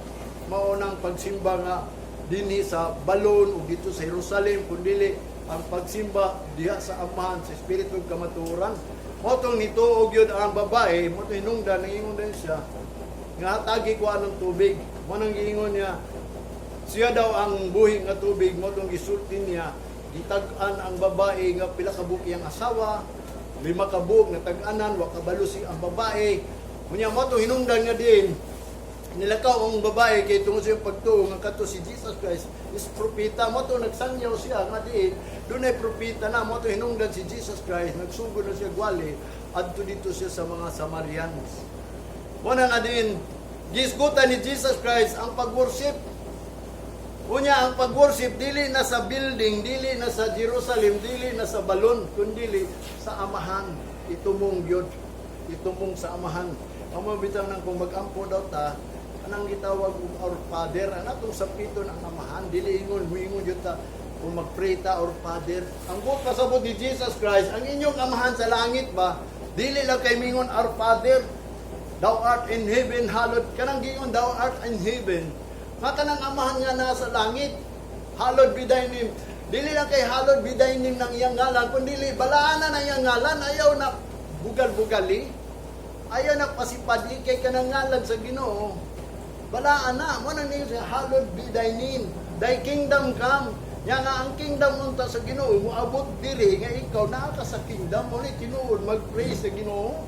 mao nang pagsimba nga dinhi sa balon ug dito sa Jerusalem, kundili ang pagsimba diha sa Amahan sa espiritu ug kamatuoran. Mao tong nituo gyud ang babae, mo to hinungdan nangingon din siya nga, "Hatagi ko anong tubig." Mo nang giingon niya siya daw ang buhi nga tubig. Mo tong gisulti niya, gitag-an ang babae nga pila ka buok iyang asawa, lima ka buok natag-anan, wa kabalo si ang babae. Unya mo to hinungdan nga din nilakaw ang babae kay tungod sa iyang pagtuo nga kadto si Jesus Christ is propeta. Mo to nagsangyaw siya nga diin dunay propeta na. Mo to hinungdan si Jesus Christ, nagsugod na siya gwali adto dito siya sa mga Samarians. Mo na nga din gisgutan ni Jesus Christ ang pag-worship. Unya ang pag-worship dili na sa building, dili na sa Jerusalem, dili na sa balon, kundili sa Amahan. Itumong gyud, itumong sa Amahan. Amo bitaw nang kung mag-ampo daw ta, anang gitawag og Our Father, ang atong sapiton ang Amahan, dili ingon muingon gyud ta kung mag-pray ta, "Our Father." Ang buot pasabot ni Jesus Christ, ang inyong Amahan sa langit ba, dili lang kay mingon, "Our Father, thou art in heaven, hallowed." Kanang giingon, "Thou art in heaven." Nga kanang Amahan nga nasa langit, "Hallowed be thy name." Dili lang kay "Hallowed be thy name" ng iyang ngalan, kundi balaanan ang iyang ngalan, ayaw na bugal-bugali. Ayaw na pasipadi kay kanang ngalan sa Ginoo. Balaan na, mo nang niyo siya, "Hallowed be thy name. Thy kingdom come." Nya nga ang kingdom unta sa Ginoo moabot diri nga ikaw naa ka sa kingdom mo ni tinuod mag-pray sa Ginoo.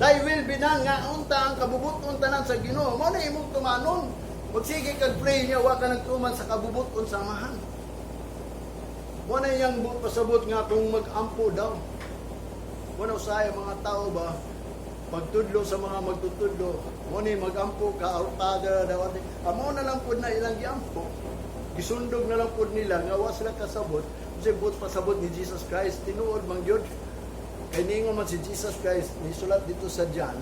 "Thy will be done" nga unta ang kabubuton tanan sa Ginoo. Mo na imong tumanon. Magsige kag pray niya wa ka nagtuman sa kabubuton sa Amahan. Mo na iyang buot pasabot nga kung mag-ampo daw. usahay ang mga tao ba, pagtudlo sa mga magtutudlo, mo ni magampo ka, "Our Father," daw, amo na lang pud na ilang giampo. Gisundog na lang pud nila nga wa sila kasabot kasi buot pasabot ni Jesus Christ, tinuod man gyud. Kay niingon man si Jesus Christ, nisulat dito sa John,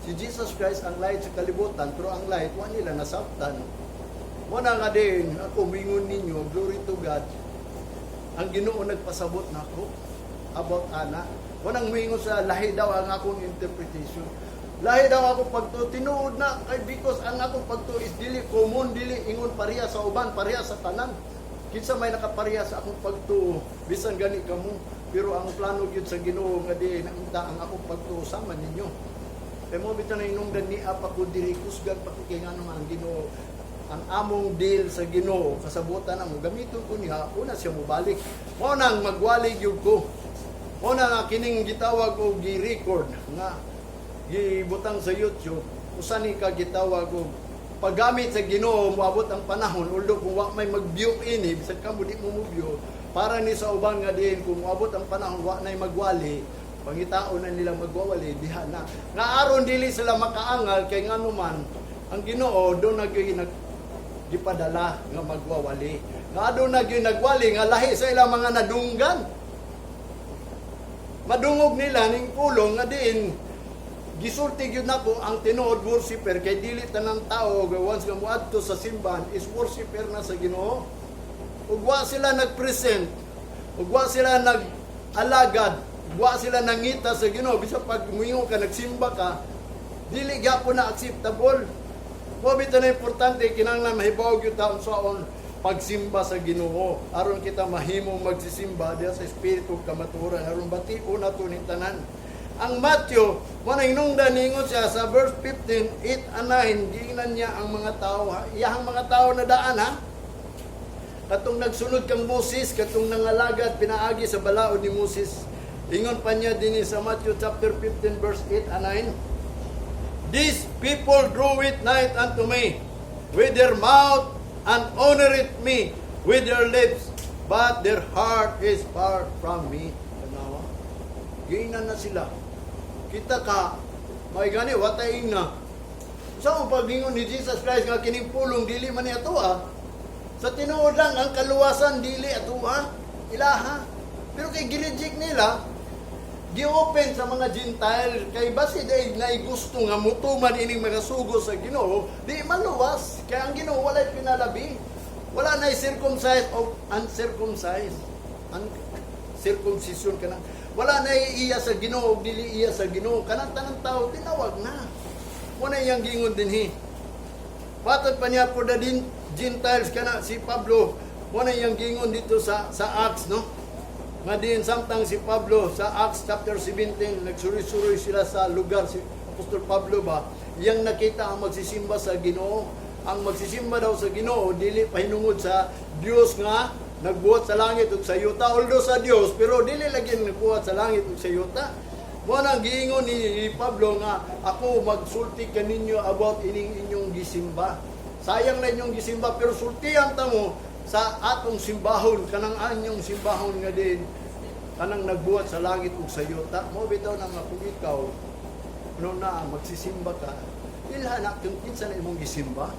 si Jesus Christ ang light sa kalibutan, pero ang light, wa nila nasabtan. Mo na nga din, ako mingon ninyo, glory to God, ang Ginoo nagpasabot nako about ana. Wanang mingon sa lahi daw ang akong interpretation. Lahi daw ako pagtuo, tinuod na kay because ang akong pagtuo is dili common, dili ingon pareha sa uban, pareha sa tanan. Kinsa may nakapareha sa akong pagtuo, bisan gani kamo, pero ang plano gyud sa Ginoo nga di naunta ang akong pagtuo sama ninyo. Kay mo bitaw na hinungdan ni apa ko diri, kusgan pa ko kay ngano nga ang Ginoo, ang among deal sa Ginoo, kasabutan amo gamiton ko niya una siya mobalik. Mo nang magwali gyud ko. Mo na nga kining gitawag og gi-record nga gibutang sa YouTube, usa ni ka gitawag og paggamit sa Ginoo. Moabot ang panahon, although kung wa may mag-view ini, bisan kamo di mo mo-view, para ni sa uban nga diin kung moabot ang panahon wa nay magwali, pangitaon na nila magwawali diha na nga aron dili sila makaangal, kay ngano man ang Ginoo do nag nag gipadala nga magwawali, nga doon na gyud nagwali nga lahi sa ilang mga nadunggan. Madungog nila ning pulong nga diin gisulti gyud nako ang tinuod worshipper, kay dili tanan tao nga once nga moadto sa simbahan is worshipper na sa Ginoo. Ug wa sila nagpresent, ug wa sila nag-alagad, ug wa sila nangita sa Ginoo, bisan pag muingon ka nagsimba ka, dili gyapon na acceptable. Mo bitaw na importante, kinahanglan mahibaw gyud ta unsaon pagsimba sa Ginoo aron kita mahimong magsisimba diha sa espiritu ug kamatuoran, aron bation nato ning tanan. Ang Matthew, mo nang hinungdan ningon siya sa verse 15, 8 and 9, giingnan niya ang mga tao, ha? Iyahang mga tao na daan, ha? Katong nagsunod kang Moses, katong nangalagad pinaagi sa balaod ni Moses. Ingon pa niya dinhi sa Matthew chapter 15 verse 8 and 9, "These people draw it nigh unto me with their mouth and honor it me with their lips, but their heart is far from me." Tanawa. Giingnan na sila. Kita ka, may gani, watay na. Sa ang pag-ingon ni Jesus Christ nga kining pulong dili man ni ato ah. Sa tinuod lang, ang kaluwasan dili ato ah. Ilaha. Pero kay gi-reject nila, gi-open sa mga Gentile kay basi day nay gusto nga mutuman ining mga sugo sa Ginoo, di maluwas. Kay ang Ginoo walay pinalabi. Wala na circumcised o uncircumcised. Ang circumcision kana. Wala na iya sa Ginoo ug dili iya sa Ginoo. Kanang tanang tao tinawag na. Mo na iyang giingon dinhi. Patod pa niya for the Gentiles kana si Pablo. Mo na iyang giingon dito sa Acts, no? Nga din samtang si Pablo sa Acts chapter 17 nagsuroy-suroy sila sa lugar, si Apostol Pablo ba, iyang nakita ang magsisimba sa Ginoo. Ang magsisimba daw sa Ginoo dili pahinungod sa Dios nga nagbuhat sa langit ug sa yuta, although sa Dios, pero dili lagi nagbuhat sa langit ug sa yuta. Mo nang giingon ni Pablo nga ako magsulti kaninyo about ining inyong gisimba. Sayang na inyong gisimba, pero sultihan ta mo sa atong simbahon, kanang anyong simbahon nga din kanang nagbuhat sa langit ug sa yuta. Mo bitaw na nga kung ikaw no na magsisimba ka, ilha na kung kinsa na imong gisimba.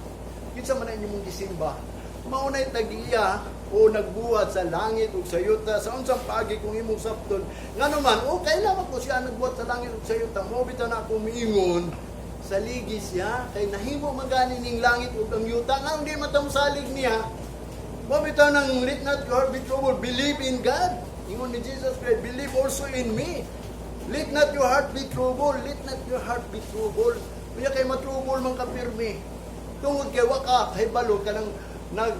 Kinsa man na inyong gisimba. Maunay tag-iya o nagbuhat sa langit ug sa yuta sa unsang paagi kung imong sabton. Ngano man, okay lang ako siya nagbuhat sa langit ug sa yuta. Mo bitaw na ako miingon, saligi siya kay nahimo man gani ning langit ug ang yuta, nga hindi matamsalig niya. Mo bitaw nang let not your heart be troubled, believe in God. Ingon ni Jesus Christ, "Believe also in me." Let not your heart be troubled, let not your heart be troubled. Kuya kay matrouble man ka pirmi. Tungod kay wa ka kahibalo kanang nag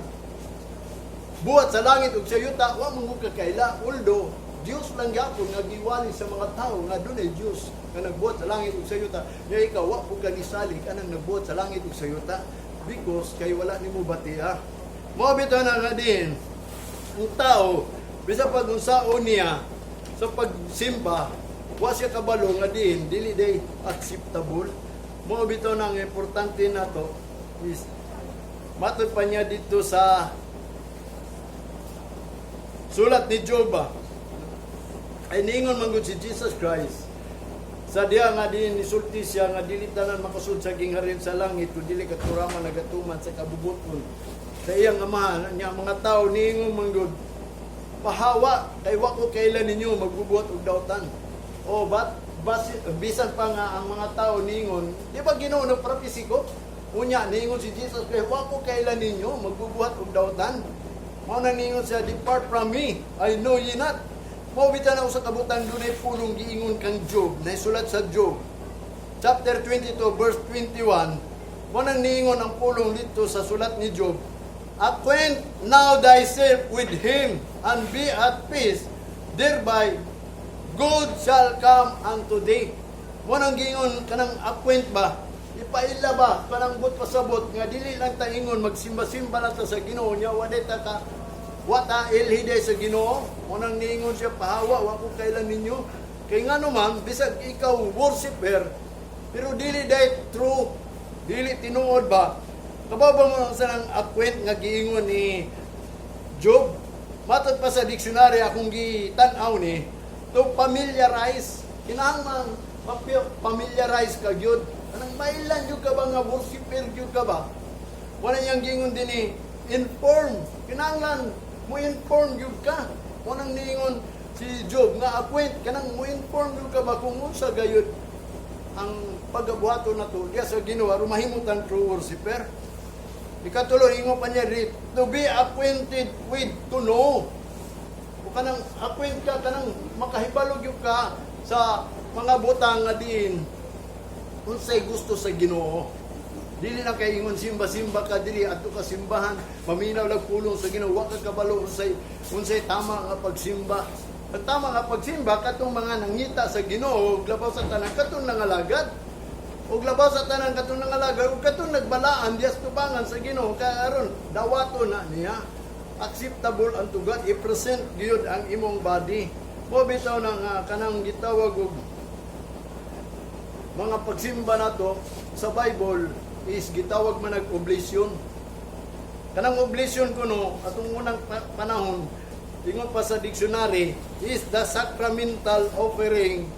buhat sa langit ug sa yuta, wa mo ka kaila. Although Dios lang gyapon nga giwali sa mga tao nga dunay Dios nga nagbuhat sa langit ug sa yuta. Nya ikaw wa pud ka nisalig anang nagbuhat sa langit ug sa yuta because kay wala nimo batia. Mao bitaw na nga din ang tao bisa pag unsaon niya sa pagsimba, wa siya kabalo nga din dili day acceptable. Mao bitaw na ang importante nato is matod pa niya dito sa sulat ni Job ba? Ay ningon man gud si Jesus Christ sa diha nga diin nisulti siya nga dili tanan makasud sa gingharian sa langit kung dili katurama nagatuman sa kabubuton sa iyang Amahan niya. Mga tao niingon man gud, "Pahawa kay wa ko kaila ninyo magbubuhat og dautan." O bat bas, bisan pa nga ang mga tao niingon, "Di ba Ginoo nagpropesy ko?" Unya niingon si Jesus Christ, "Wa ko kaila ninyo magbubuhat og dautan." Mao na niingon siya, "Depart from me, I know ye not." Mao bitaw na usa ka butang, dunay pulong giingon kang Job, naisulat sa Job chapter 22 verse 21. Mao nang niingon ang pulong dito sa sulat ni Job, "Acquaint now thyself with him and be at peace, thereby good shall come unto thee." Mao nang giingon kanang acquaint ba, ipaila ba, kanang but pasabot nga dili lang ta ingon magsimba-simba lang ta sa Ginoo nya wa ta ka wa ta ilhi sa Ginoo. Mao nang niingon siya, "Pahawa, wa ko kaila ninyo." Kay ngano man, bisag ikaw worshipper pero dili day true, dili tinuod ba. Kabaw ba mo sa nang acquaint nga giingon ni Job? Matod pa sa dictionary akong gitan-aw ni, to familiarize. Kinahanglan familiarize ka gyud. Kanang mailan gyud ka ba nga worshipper gyud ka ba? Wala niyang giingon din ni inform. Kinahanglan mo inform gyud ka. Kanang niingon si Job nga acquaint, kanang mo inform gyud ka ba kung unsa gayud ang pagabuhaton nato diya sa Ginoo aron mahimutan true worshipper. Ikatulo, ingon pa niya rin, to be acquainted with, to know. O kanang acquaint ka, kanang makahibalo gyud ka sa mga butang nga diin unsay gusto sa Ginoo. Dili na kay ingon simba-simba ka diri, adto ka simbahan, maminaw lang pulong sa Ginoo, wa ka kabalo unsay unsay tama nga pagsimba. Ang tama nga pagsimba katong mga nangita sa Ginoo, ug labaw sa tanan katong nangalagad. Ug labaw sa tanan katong nangalagad ug katong nagbalaan dias tubangan sa Ginoo kay aron dawato na niya. Acceptable unto God, i-present gyud ang imong body. Mo bitaw na nga kanang gitawag og mga pagsimba nato sa Bible is gitawag man og oblation. Kanang oblation kuno atong unang panahon, ingon pa sa dictionary, is the sacramental offering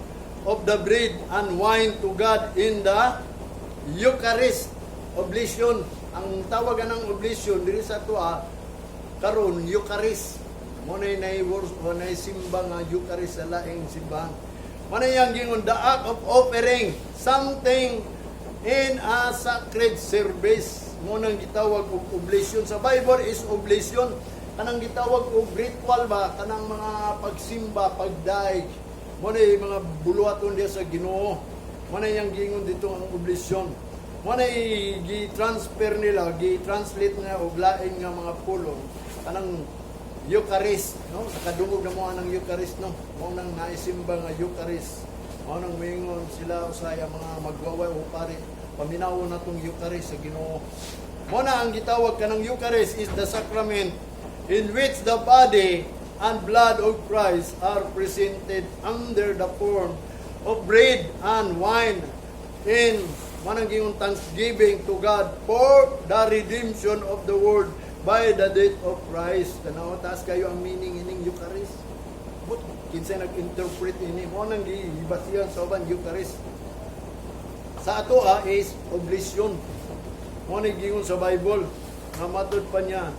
of the bread and wine to God in the Eucharist. Oblation, ang tawag ng oblation diri sa atoa karon Eucharist. Mo nay nay nay simba nga Eucharist sa laing simbahan. Mo nay yang gingon, the act of offering something in a sacred service. Mo nang gitawag og oblation sa Bible is oblation. Kanang gitawag og ritual ba, kanang mga pagsimba, pagdaig. Mo nay mga buluhaton diya sa Ginoo. Mo nay yang gingon dito ang oblation. Mo nay gi-transfer nila, gi-translate nila og lain nga mga pulong kanang Eucharist, no? Sa kadungog na mo ang Eucharist, no? Mo nang naisimba nga Eucharist. Mao nang moingon sila usay ang mga magwaway o pare, paminawon natong Eucharist sa Ginoo. Mo na ang gitawag kanang Eucharist is the sacrament in which the body and blood of Christ are presented under the form of bread and wine in manang gingon thanksgiving to God for the redemption of the world by the death of Christ. Tanaw, taas kayo ang meaning ining Eucharist. But kinsa nag-interpret ini, mo nang gibasihan sa uban Eucharist. Sa ato is oblation. Mo ni gingon sa Bible nga matud pa niya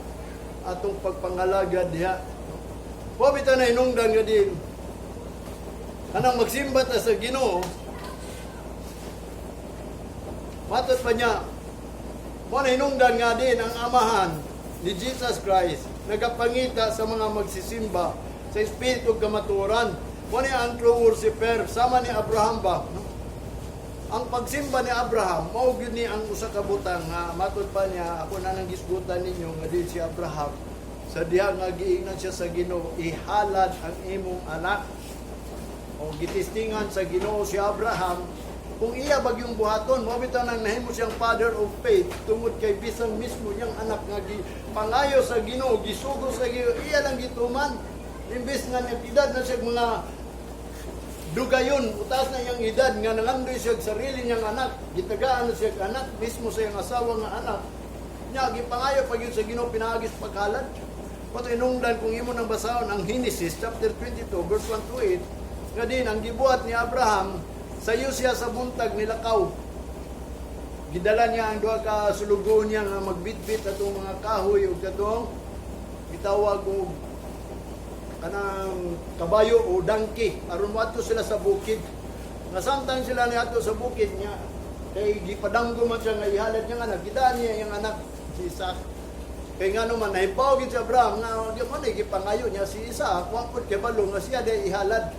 atong pagpangalagad diha. Wa bitaw na hinungdan nga din kanang magsimba ta sa Ginoo. Matod pa niya, mo na hinungdan nga din ang Amahan ni Jesus Christ nagapangita sa mga magsisimba sa espiritu ug kamatuoran. Mo ni ang true worshipper sama ni Abraham ba, no? Ang pagsimba ni Abraham mao gyud ni ang usa ka butang nga matod pa niya ako na nang gisgutan ninyo nga di si Abraham sa diha nga giingnan siya sa Ginoo, "Ihalad ang imong anak." O gitistingan sa Ginoo si Abraham kung iya bagyong buhaton. Mo bitaw nang nahimo siyang father of faith tungod kay bisan mismo niyang anak nga gipangayo sa Ginoo, gisugo sa Ginoo, iya lang gituman imbes nga nag-edad na siya mga dugayon, utaas na iyang edad nga nangandoy siya og sarili niyang anak, gitagaan na siya og anak mismo sa iyang asawa nga anak niya, gipangayo pa gyud sa Ginoo pinaagi sa paghalad. Pato inungdan kung imo nang basahon ang Genesis chapter 22 verse 1 to 8. Nga din ang gibuhat ni Abraham, sayo siya sa buntag nilakaw. Gidala niya ang duha ka sulugoon niya nga magbitbit atong mga kahoy ug katong gitawag og kanang kabayo o donkey aron moadto sila sa bukid. Nga samtang sila niadto sa bukid niya, kay gipadanggo man siya nga ihalad niya nga anak, gidaan niya iyang anak si Isaac. Kay ngano man, nahibaw gid si Abraham nga di man ay gipangayo niya si Isaac, wa pud kabalo nga siya day ihalad.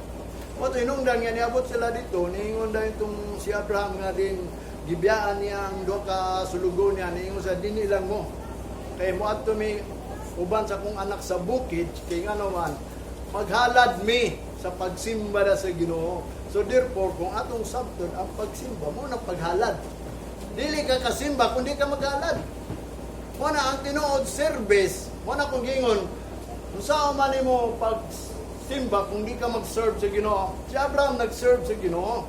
Mo to, hinungdan nga niabot sila dito, niingon dayon itong si Abraham nga din gibiyaan niya ang duha ka sulugoon niya, niingon sa dinhi lang mo. Kay moadto mi uban sa akong anak sa bukid, kay ngano man, maghalad mi sa pagsimba na sa Ginoo. So therefore, kung atong sabton ang pagsimba mo na paghalad. Dili ka kasimba kung di ka maghalad. Mo na ang tinuod service, mo na kung gingon, unsa man nimo pagsimba kung di ka mag-serve sa Ginoo? Si Abraham nag-serve sa Ginoo.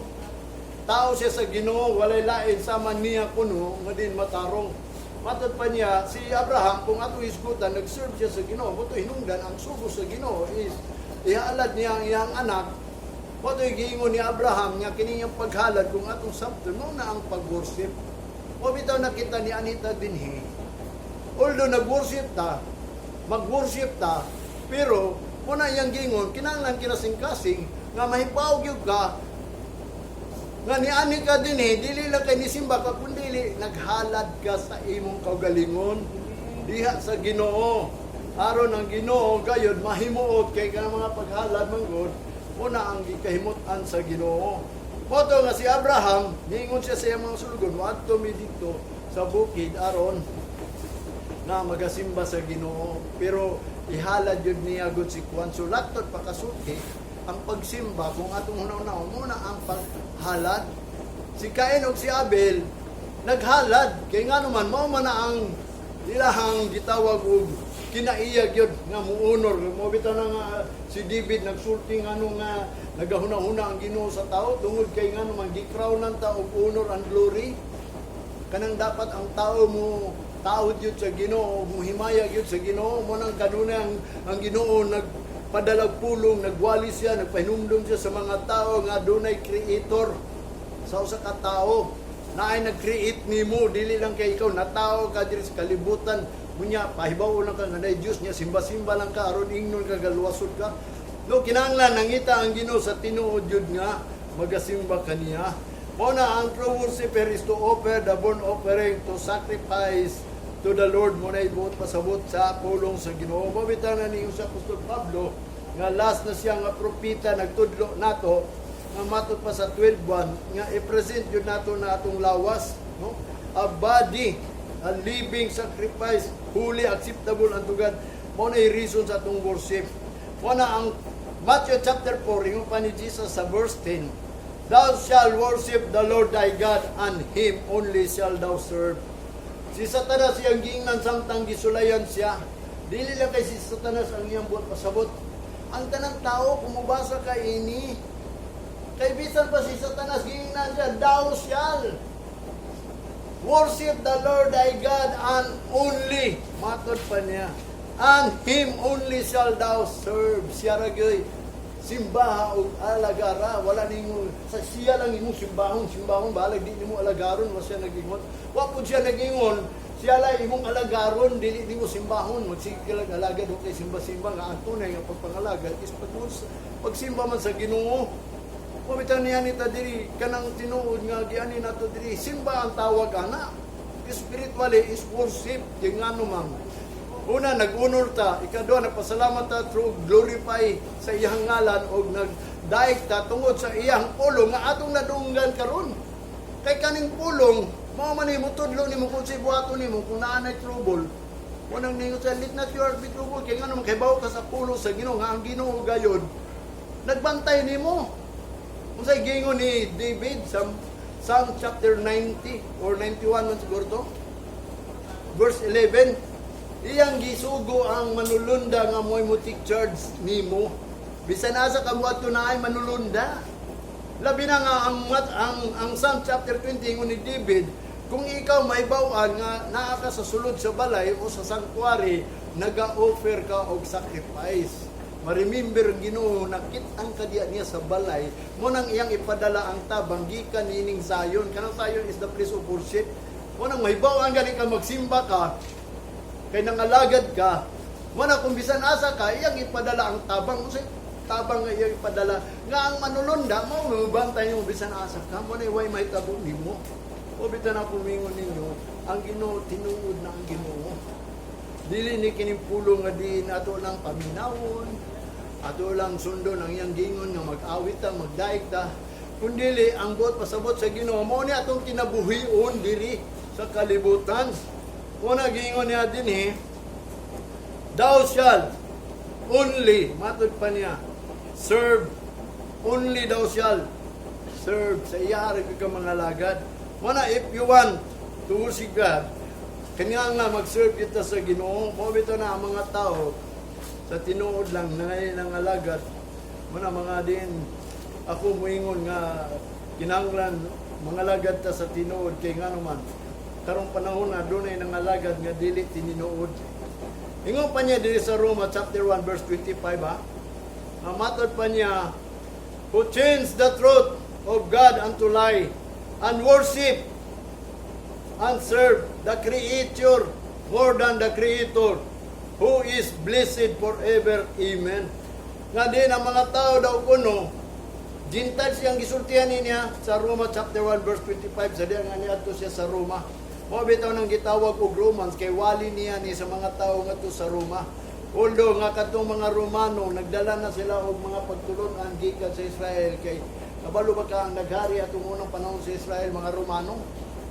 Tao siya sa Ginoo, walay lain sama niya kuno nga din matarong. Matod pa niya, si Abraham, kung ato hisgutan, nag-serve siya sa Ginoo. Buto hinungdan, ang sugo sa Ginoo is ihalad niya ang iyang anak. Moto giingon ni Abraham nga kini iyang paghalad, kung atong sabton, mo na ang pag-worship. O bitaw nakita ni Anita dinhi. Although nag-worship ta, mag-worship ta, pero muna iyang gingon, kinahanglan kinasing-kasing nga mahibaw gyud ka nga niani ka dinhi, dili lang kay nisimba ka, kundi naghalad ka sa imong kaugalingon diha sa Ginoo. Aron ang Ginoo gayod mahimuot kay kanang mga paghalad man gud, una ang gikahimut-an sa Ginoo. Moto nga si Abraham, niingon siya sa iyang mga sulugoon, "Moadto mi dito sa bukid aron na magasimba sa Ginoo." Pero ihalad yun niya gud si Juan. So laktod pakasulti, ang pagsimba, kung atong hunaw-hunaw, muna ang paghalad. Si Cain ug si Abel naghalad. Kay nga naman, mao man na ang ilahang gitawag og kinaiya gyud nga muunor. Mo bitaw na nga si David nagsulti nga ano nga nagahuna-huna ang Ginoo sa tao tungod kay nga naman gikrownan ta og honor and glory. Kanang dapat ang tao mo taod yun sa Ginoo, muhimaya yun sa Ginoo. Mo nang kanunay ang Ginoo nagpadalag pulong, nagwali siya, nagpahinumdum siya sa mga tao nga dunay creator sa usa ka tao na ay nag-create nimo. Dili lang kay ikaw natao ka diri sa kalibutan, munya pahibaw lang ka nga naay Dios niya, simba-simba lang ka aron ingnon ka galuwasod ka. No, kinahanglan nangita ang Ginoo sa tinuod yun nga magasimba kaniya. Mao na ang true worshiper is to offer the burnt offering, to sacrifice to the Lord. Mo na ibuot pasabot sa pulong sa Ginoo. Mao bitaw na ni sa Apostol Pablo nga last na siya nga propeta nagtudlo nato nga matod pa sa 12:1 nga i-present yun nato na atong lawas, no, a body, a living sacrifice, holy, acceptable unto God. Mao na reason sa atong worship. Mao na ang Matthew chapter 4, ingon pa ni Jesus sa verse 10, "Thou shalt worship the Lord thy God, and Him only shall thou serve." Si Satanas iyang giingnan samtang gisulayan siya. Dili lang kay si Satanas ang iyang buot pasabot. Ang tanang tao, kung mubasa ka ini, kay bisan pa si Satanas giingnan siya, "Thou shall worship the Lord thy God and only," matod pa niya, "and Him only shall thou serve." Siya ra gyoy simbaha og alagara. Wala nimo sa siya lang imong simbahon, simbahon bahalag di nimo alagaron. Wa siya nag-ingon. Wa pud siya nag-ingon. Siya lang imong alagaron, dili nimo simbahon. Magsige ka lang alagad o kay simba-simba nga ang tunay nga pagpangalagad is pagsimba man sa Ginoo. Pabitaw niya nita diri kanang tinuod nga giani nato diri, simba ang tawag ana. Spiritually is worship. Di ngano man, una, nag-honor ta; ikaduha, nagpasalamat ta through glorify sa iyang ngalan; og nagdaig ta tungod sa iyang pulong nga atong nadunggan karon. Kay kaning pulong mao man nimo tudlo nimo kung si buhaton nimo kung naa nay trouble. Unang ningon sa, "Let not your heart be troubled," kay ngano man, kahibaw ka sa pulong sa Ginoo nga ang Ginoo gayod nagbantay nimo. Unsay gingon ni David sa Psalm chapter 90 or 91 man siguro to? Verse 11, iyang gisugo ang manulunda nga mo'y mo take charge nimo. Bisan asa ka moadto, na ay manulunda. Labi na nga ang Psalm chapter 20, ingon ni David, kung ikaw mahibaw-an nga naa ka sa sulod sa balay o sa sanctuary, naga-offer ka og sacrifice. Ma-remember ang Ginoo, nakit-an ka diya niya sa balay mo nang iyang ipadala ang tabang gikan niining Zion. Kanang Zion is the place of worship. Mo nang mahibaw ang gani ka magsimba ka kay nangalagad ka. Mo na kung bisan asa ka, iyang ipadala ang tabang. Unsay tabang nga iyang ipadala? Nga ang manulunda mo mubantay mo bisan asa ka. Mo na way mahitabo nimo. O bitan ako mingon ninyo, ang Ginoo, tinuod na ang Ginoo. Dili ni kining pulong nga diin ato lang paminawon, ato lang sundon ang iyang gingon nga mag-awit ta, magdaig ta. Kundili ang buot pasabot sa Ginoo mao ni atong kinabuhion diri sa kalibutan. Una gingon niya dinhi, "Thou shalt only," matod pa niya, "serve, only thou shalt serve," sa iya ra ka mga lagad. Mana if you want to worship God, kanya nga mag-serve kita sa Ginoo. Mao bitaw na ang mga tao sa tinuod lang na nangalagad. Muna mga din ako muingon nga kinahanglan mangalagad ta sa tinuod kay ngano man karong panahon na dunay nangalagad nga dili tinuod. Ingon pa niya diri sa Roma chapter 1 verse 25 ha. Nga matod pa niya, "Who change the truth of God unto lie and worship and serve the creature more than the Creator, who is blessed forever. Amen." Nga din ang mga tao daw kuno, Gentiles siyang gisultihan niya sa Roma chapter 1 verse 25 sa diya nga niadto siya sa Roma. Mao bitaw nang gitawag og Romans kay wali niya ni sa mga tao ngadto sa Roma. Although nga katong mga Romano nagdala na sila og mga pagtulon-an gikan sa Israel, kay kabalo ba ka ang naghari atong unang panahon sa Israel mga Romano?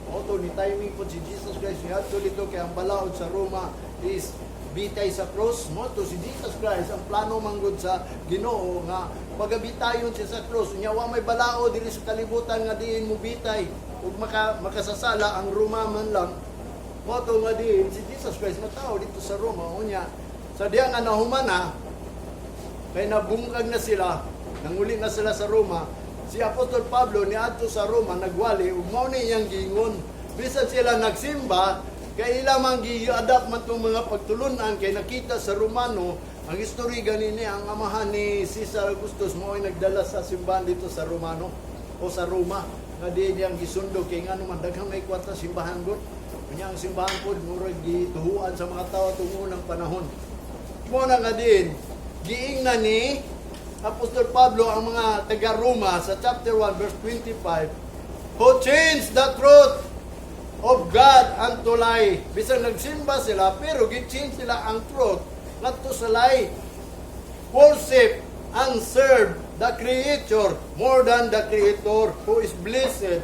Mao ni timing po si Jesus Christ niadto dito kay ang balaod sa Roma is bitay sa cross. Mo to si Jesus Christ, ang plano manggod sa Ginoo nga pagabitayon siya sa cross, nya wa may balaod diri sa kalibutan nga diin mo bitay ug makasasala ang Roma man lang. Mo to nga diin si Jesus Christ matawo dito sa Roma. Unya sa diya nga nahuman na kay nabungkag na sila, nanguli na sila sa Roma, si Apostol Pablo niadto sa Roma, nagwali ug mao ni iyang giingon. Bisan sila nagsimba, kay ila man gi-adapt man tong mga pagtulunan kay nakita sa Romano ang history gani ni ang amahan ni Caesar Augustus mao ay nagdala sa simbahan dito sa Romano o sa Roma nga di niyang gisundo kay ngano man daghang may kwarta simbahan gud. Unya ang simbahan pod murag gituhuan sa mga tao atong unang panahon. Mo na nga din giingnan ni Apostol Pablo ang mga taga-Roma sa chapter 1 verse 25, "Who changed the truth of God unto lie." Bisan nagsimba sila, pero gi-change sila ang truth ngadto sa lie. "Worship and serve the creature more than the Creator, who is blessed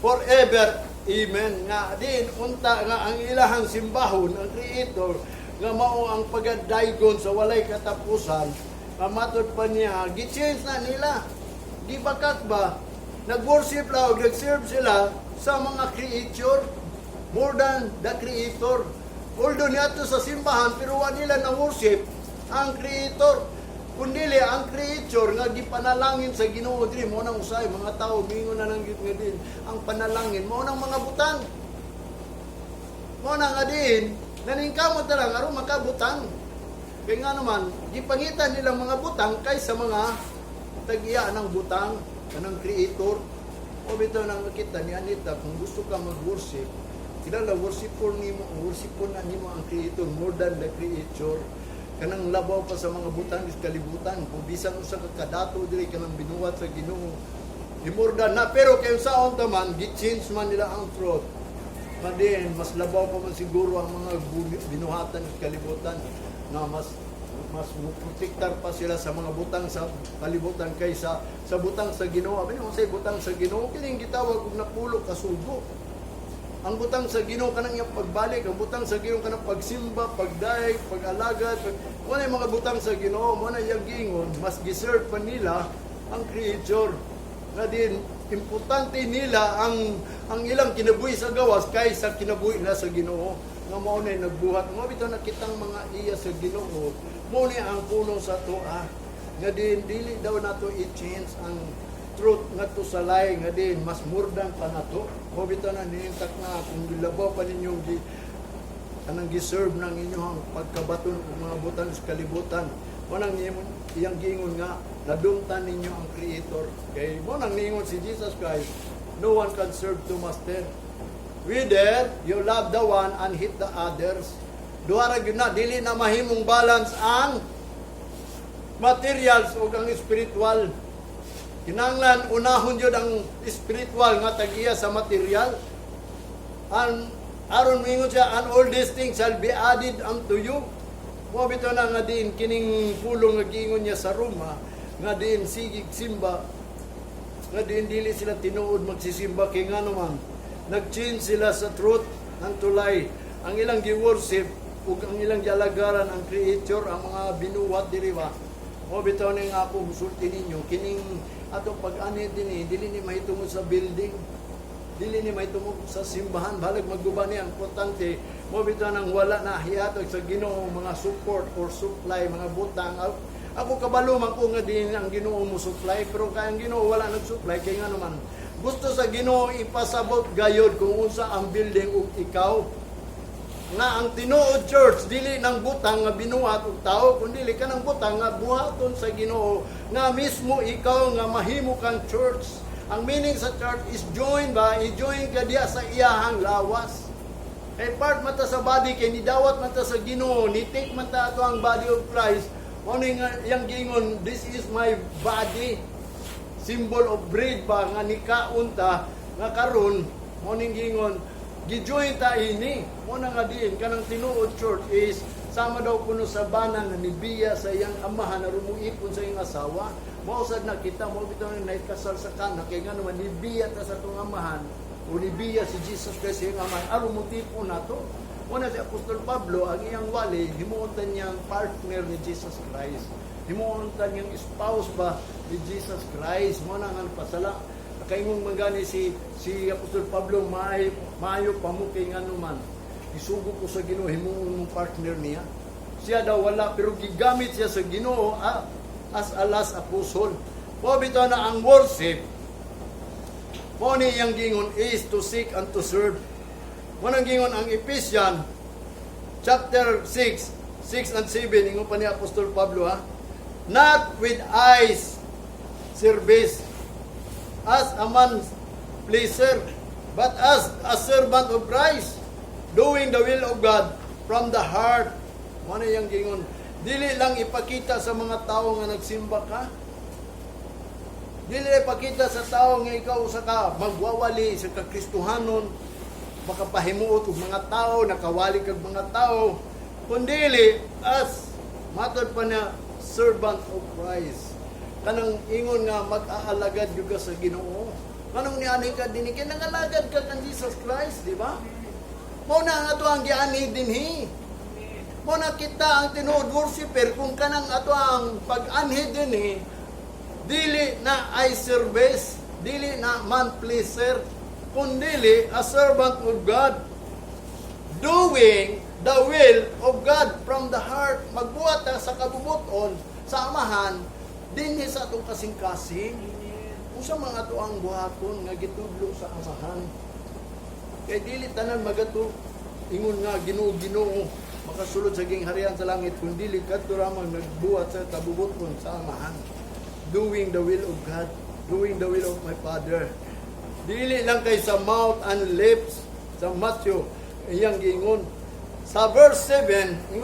forever. Amen." Nga din, unta nga ang ilahang simbahon, ang Creator, nga mao ang pagadaygon sa walay katapusan, nga matod pa niya, gi-change na nila. Gibakak ba? Nag-worship lang, nag-serve sila sa mga creature more than the Creator. Although niadto sa simbahan, pero wa nila na worship ang Creator. Kundili ang creature nga gipanalangin sa Ginoo diri. Mo nang usay mga tao mingon na nang gyud nga din ang panalangin mao nang mga butang. Mo na nga din naningkamot na lang aron makabutang. Kay nga naman gipangita nila mga butang kaysa mga tag-iya ng butang, kanang Creator. O bitaw nang kita ni Anita, kung gusto ka mag-worship, kilala worshipper nimo, worshipper na nimo ang Creator more than the creature. Kanang labaw pa sa mga butang sa kalibutan, kung bisan usa ka kadato diri kanang binuhat sa Ginoo. Imordan na, pero kay saon ta man gi-change man nila ang truth. Madin, mas labaw pa man siguro ang mga binuhatan sa kalibutan nga mas protektar pa sila sa mga butang sa kalibutan kaysa sa butang sa Ginoo. Abi mo say butang sa Ginoo kining gitawag og napulo ka sugo. Ang butang sa Ginoo kanang iyang pagbalik, ang butang sa Ginoo kanang pagsimba, pagdayeg, pag-alagad, wala yung mga butang sa Ginoo, mo na iyang giingon, mas giserve pa nila ang creature. Nga din importante nila ang ilang kinabuhi sa gawas kaysa kinabuhi nila sa Ginoo. Nga mao na nagbuhat mo bitaw nakitang mga iya sa Ginoo, mo ni ang pulong sa atoa. Nga din dili daw nato i-change ang truth ngadto sa lie nga din mas murdan pa nato. Mo bitaw na niintak na kung gilabaw pa ninyong gi kanang giserve ng inyong pagkabaton og mga butang sa kalibutan. Mao nang iyang giingon nga nadumtan ninyo ang Creator. Kay mao nang niingon si Jesus Christ, "No one can serve two master. Whether you love the one and hate the others." Duha ra gyud na, dili na mahimong balance ang materials ug ang spiritual. Kinahanglan unahon jud ang spiritual nga tag-iya sa material. And aron moingon siya, "And all these things shall be added unto you." Mao bitaw na nga diin kining pulong nga giingon niya sa Roma, nga diin sigig simba, nga diin dili sila tinuod magsisimba kay ngano man nag-change sila sa truth ng tulay. Ang ilang gi-worship ug ang ilang gialagaran ang creature, ang mga binuhat diri ba. Mao bitaw ning ako musulti ninyo, kining atong pag-ani dinhi, dili ni mahitungod sa building, dili ni mahitungod sa simbahan, balag magguba ni. Ang importante mo bitaw nang wala na hihatag sa Ginoo mga support or supply, mga butang. Ako kabalo man ko nga din ang Ginoo mo supply, pero kay ang Ginoo wala nag-supply kay ngano man gusto sa Ginoo ipasabot gayod kung unsa ang building ug ikaw, nga ang tinuod church dili nang butang nga binuhat og tao, kundi kanang butang nga buhaton sa Ginoo, nga mismo ikaw nga mahimo kang church. Ang meaning sa church is join ba, i-join ka diya sa iyahang lawas. Kay part man ta sa body, kay nidawat man ta sa Ginoo, ni take man ta ato ang body of Christ. Mao ni nga iyang giingon, "This is my body," symbol of bread ba nga nikaon ta, nga karon mo ning giingon gi-join ta ini. Mo na nga diin kanang tinuod church is sama daw kuno sa bana nga nibiya sa iyang amahan aron moipon sa iyang asawa. Mao sad na kita mo bitaw nga nakasal sa Kana kay ngano man nibiya ta sa atong amahan o nibiya si Jesus Christ sa iyang amahan aron motipon nato. Mo na si Apostol Pablo, ang iyang wali, himuon ta niyang partner ni Jesus Christ, himuon ta niyang spouse ba ni Jesus Christ. Mo na nga pasala kaingon man gani si Apostol Pablo, maayo maayo pa mo kay ngano man isugo ko sa Ginoo himuon mong partner niya. Siya daw wala, pero gigamit siya sa Ginoo as a last apostle. Mao bitaw na ang worship, mao ni iyang gingon, is to seek and to serve. Mao nang gingon ang Ephesians chapter 6, 6 and 7, ingon pa ni Apostol Pablo ha, "Not with eyes service as a man pleaser, but as a servant of Christ, doing the will of God from the heart." Mao na iyang gingon. Dili lang ipakita sa mga tao nga nagsimba ka. Dili lang ipakita sa tao nga ikaw usa ka magwawali sa kakristuhanon, makapahimuot og mga tao, nakawali kag mga tao, kundili as matod pa na servant of Christ. Kanang ingon nga mag-aalagad gyud ka sa Ginoo. Kanang niani ka dinhi kay nangalagad ka kan Jesus Christ, di ba? Mao na ang ato ang giani dinhi. Mao na kita ang tinuod worshipper kung kanang ato ang pag-anhi dinhi dili na eye service, dili na man pleaser, kundili a servant of God doing the will of God from the heart. Magbuhat ta sa kabubuton sa Amahan dinhi sa atong kasing-kasing. Unsa mga ato ang buhaton nga gitudlo sa Amahan. Kay dili tanan magato ingon nga, "Ginoo, Ginoo," makasulod sa gingharian sa langit, kundi kadto ramang nagbuhat sa kabubuton sa Amahan. Doing the will of God, doing the will of my Father. Dili lang kay sa mouth and lips. Sa Matthew, iyang giingon. Sa verse 7, ingon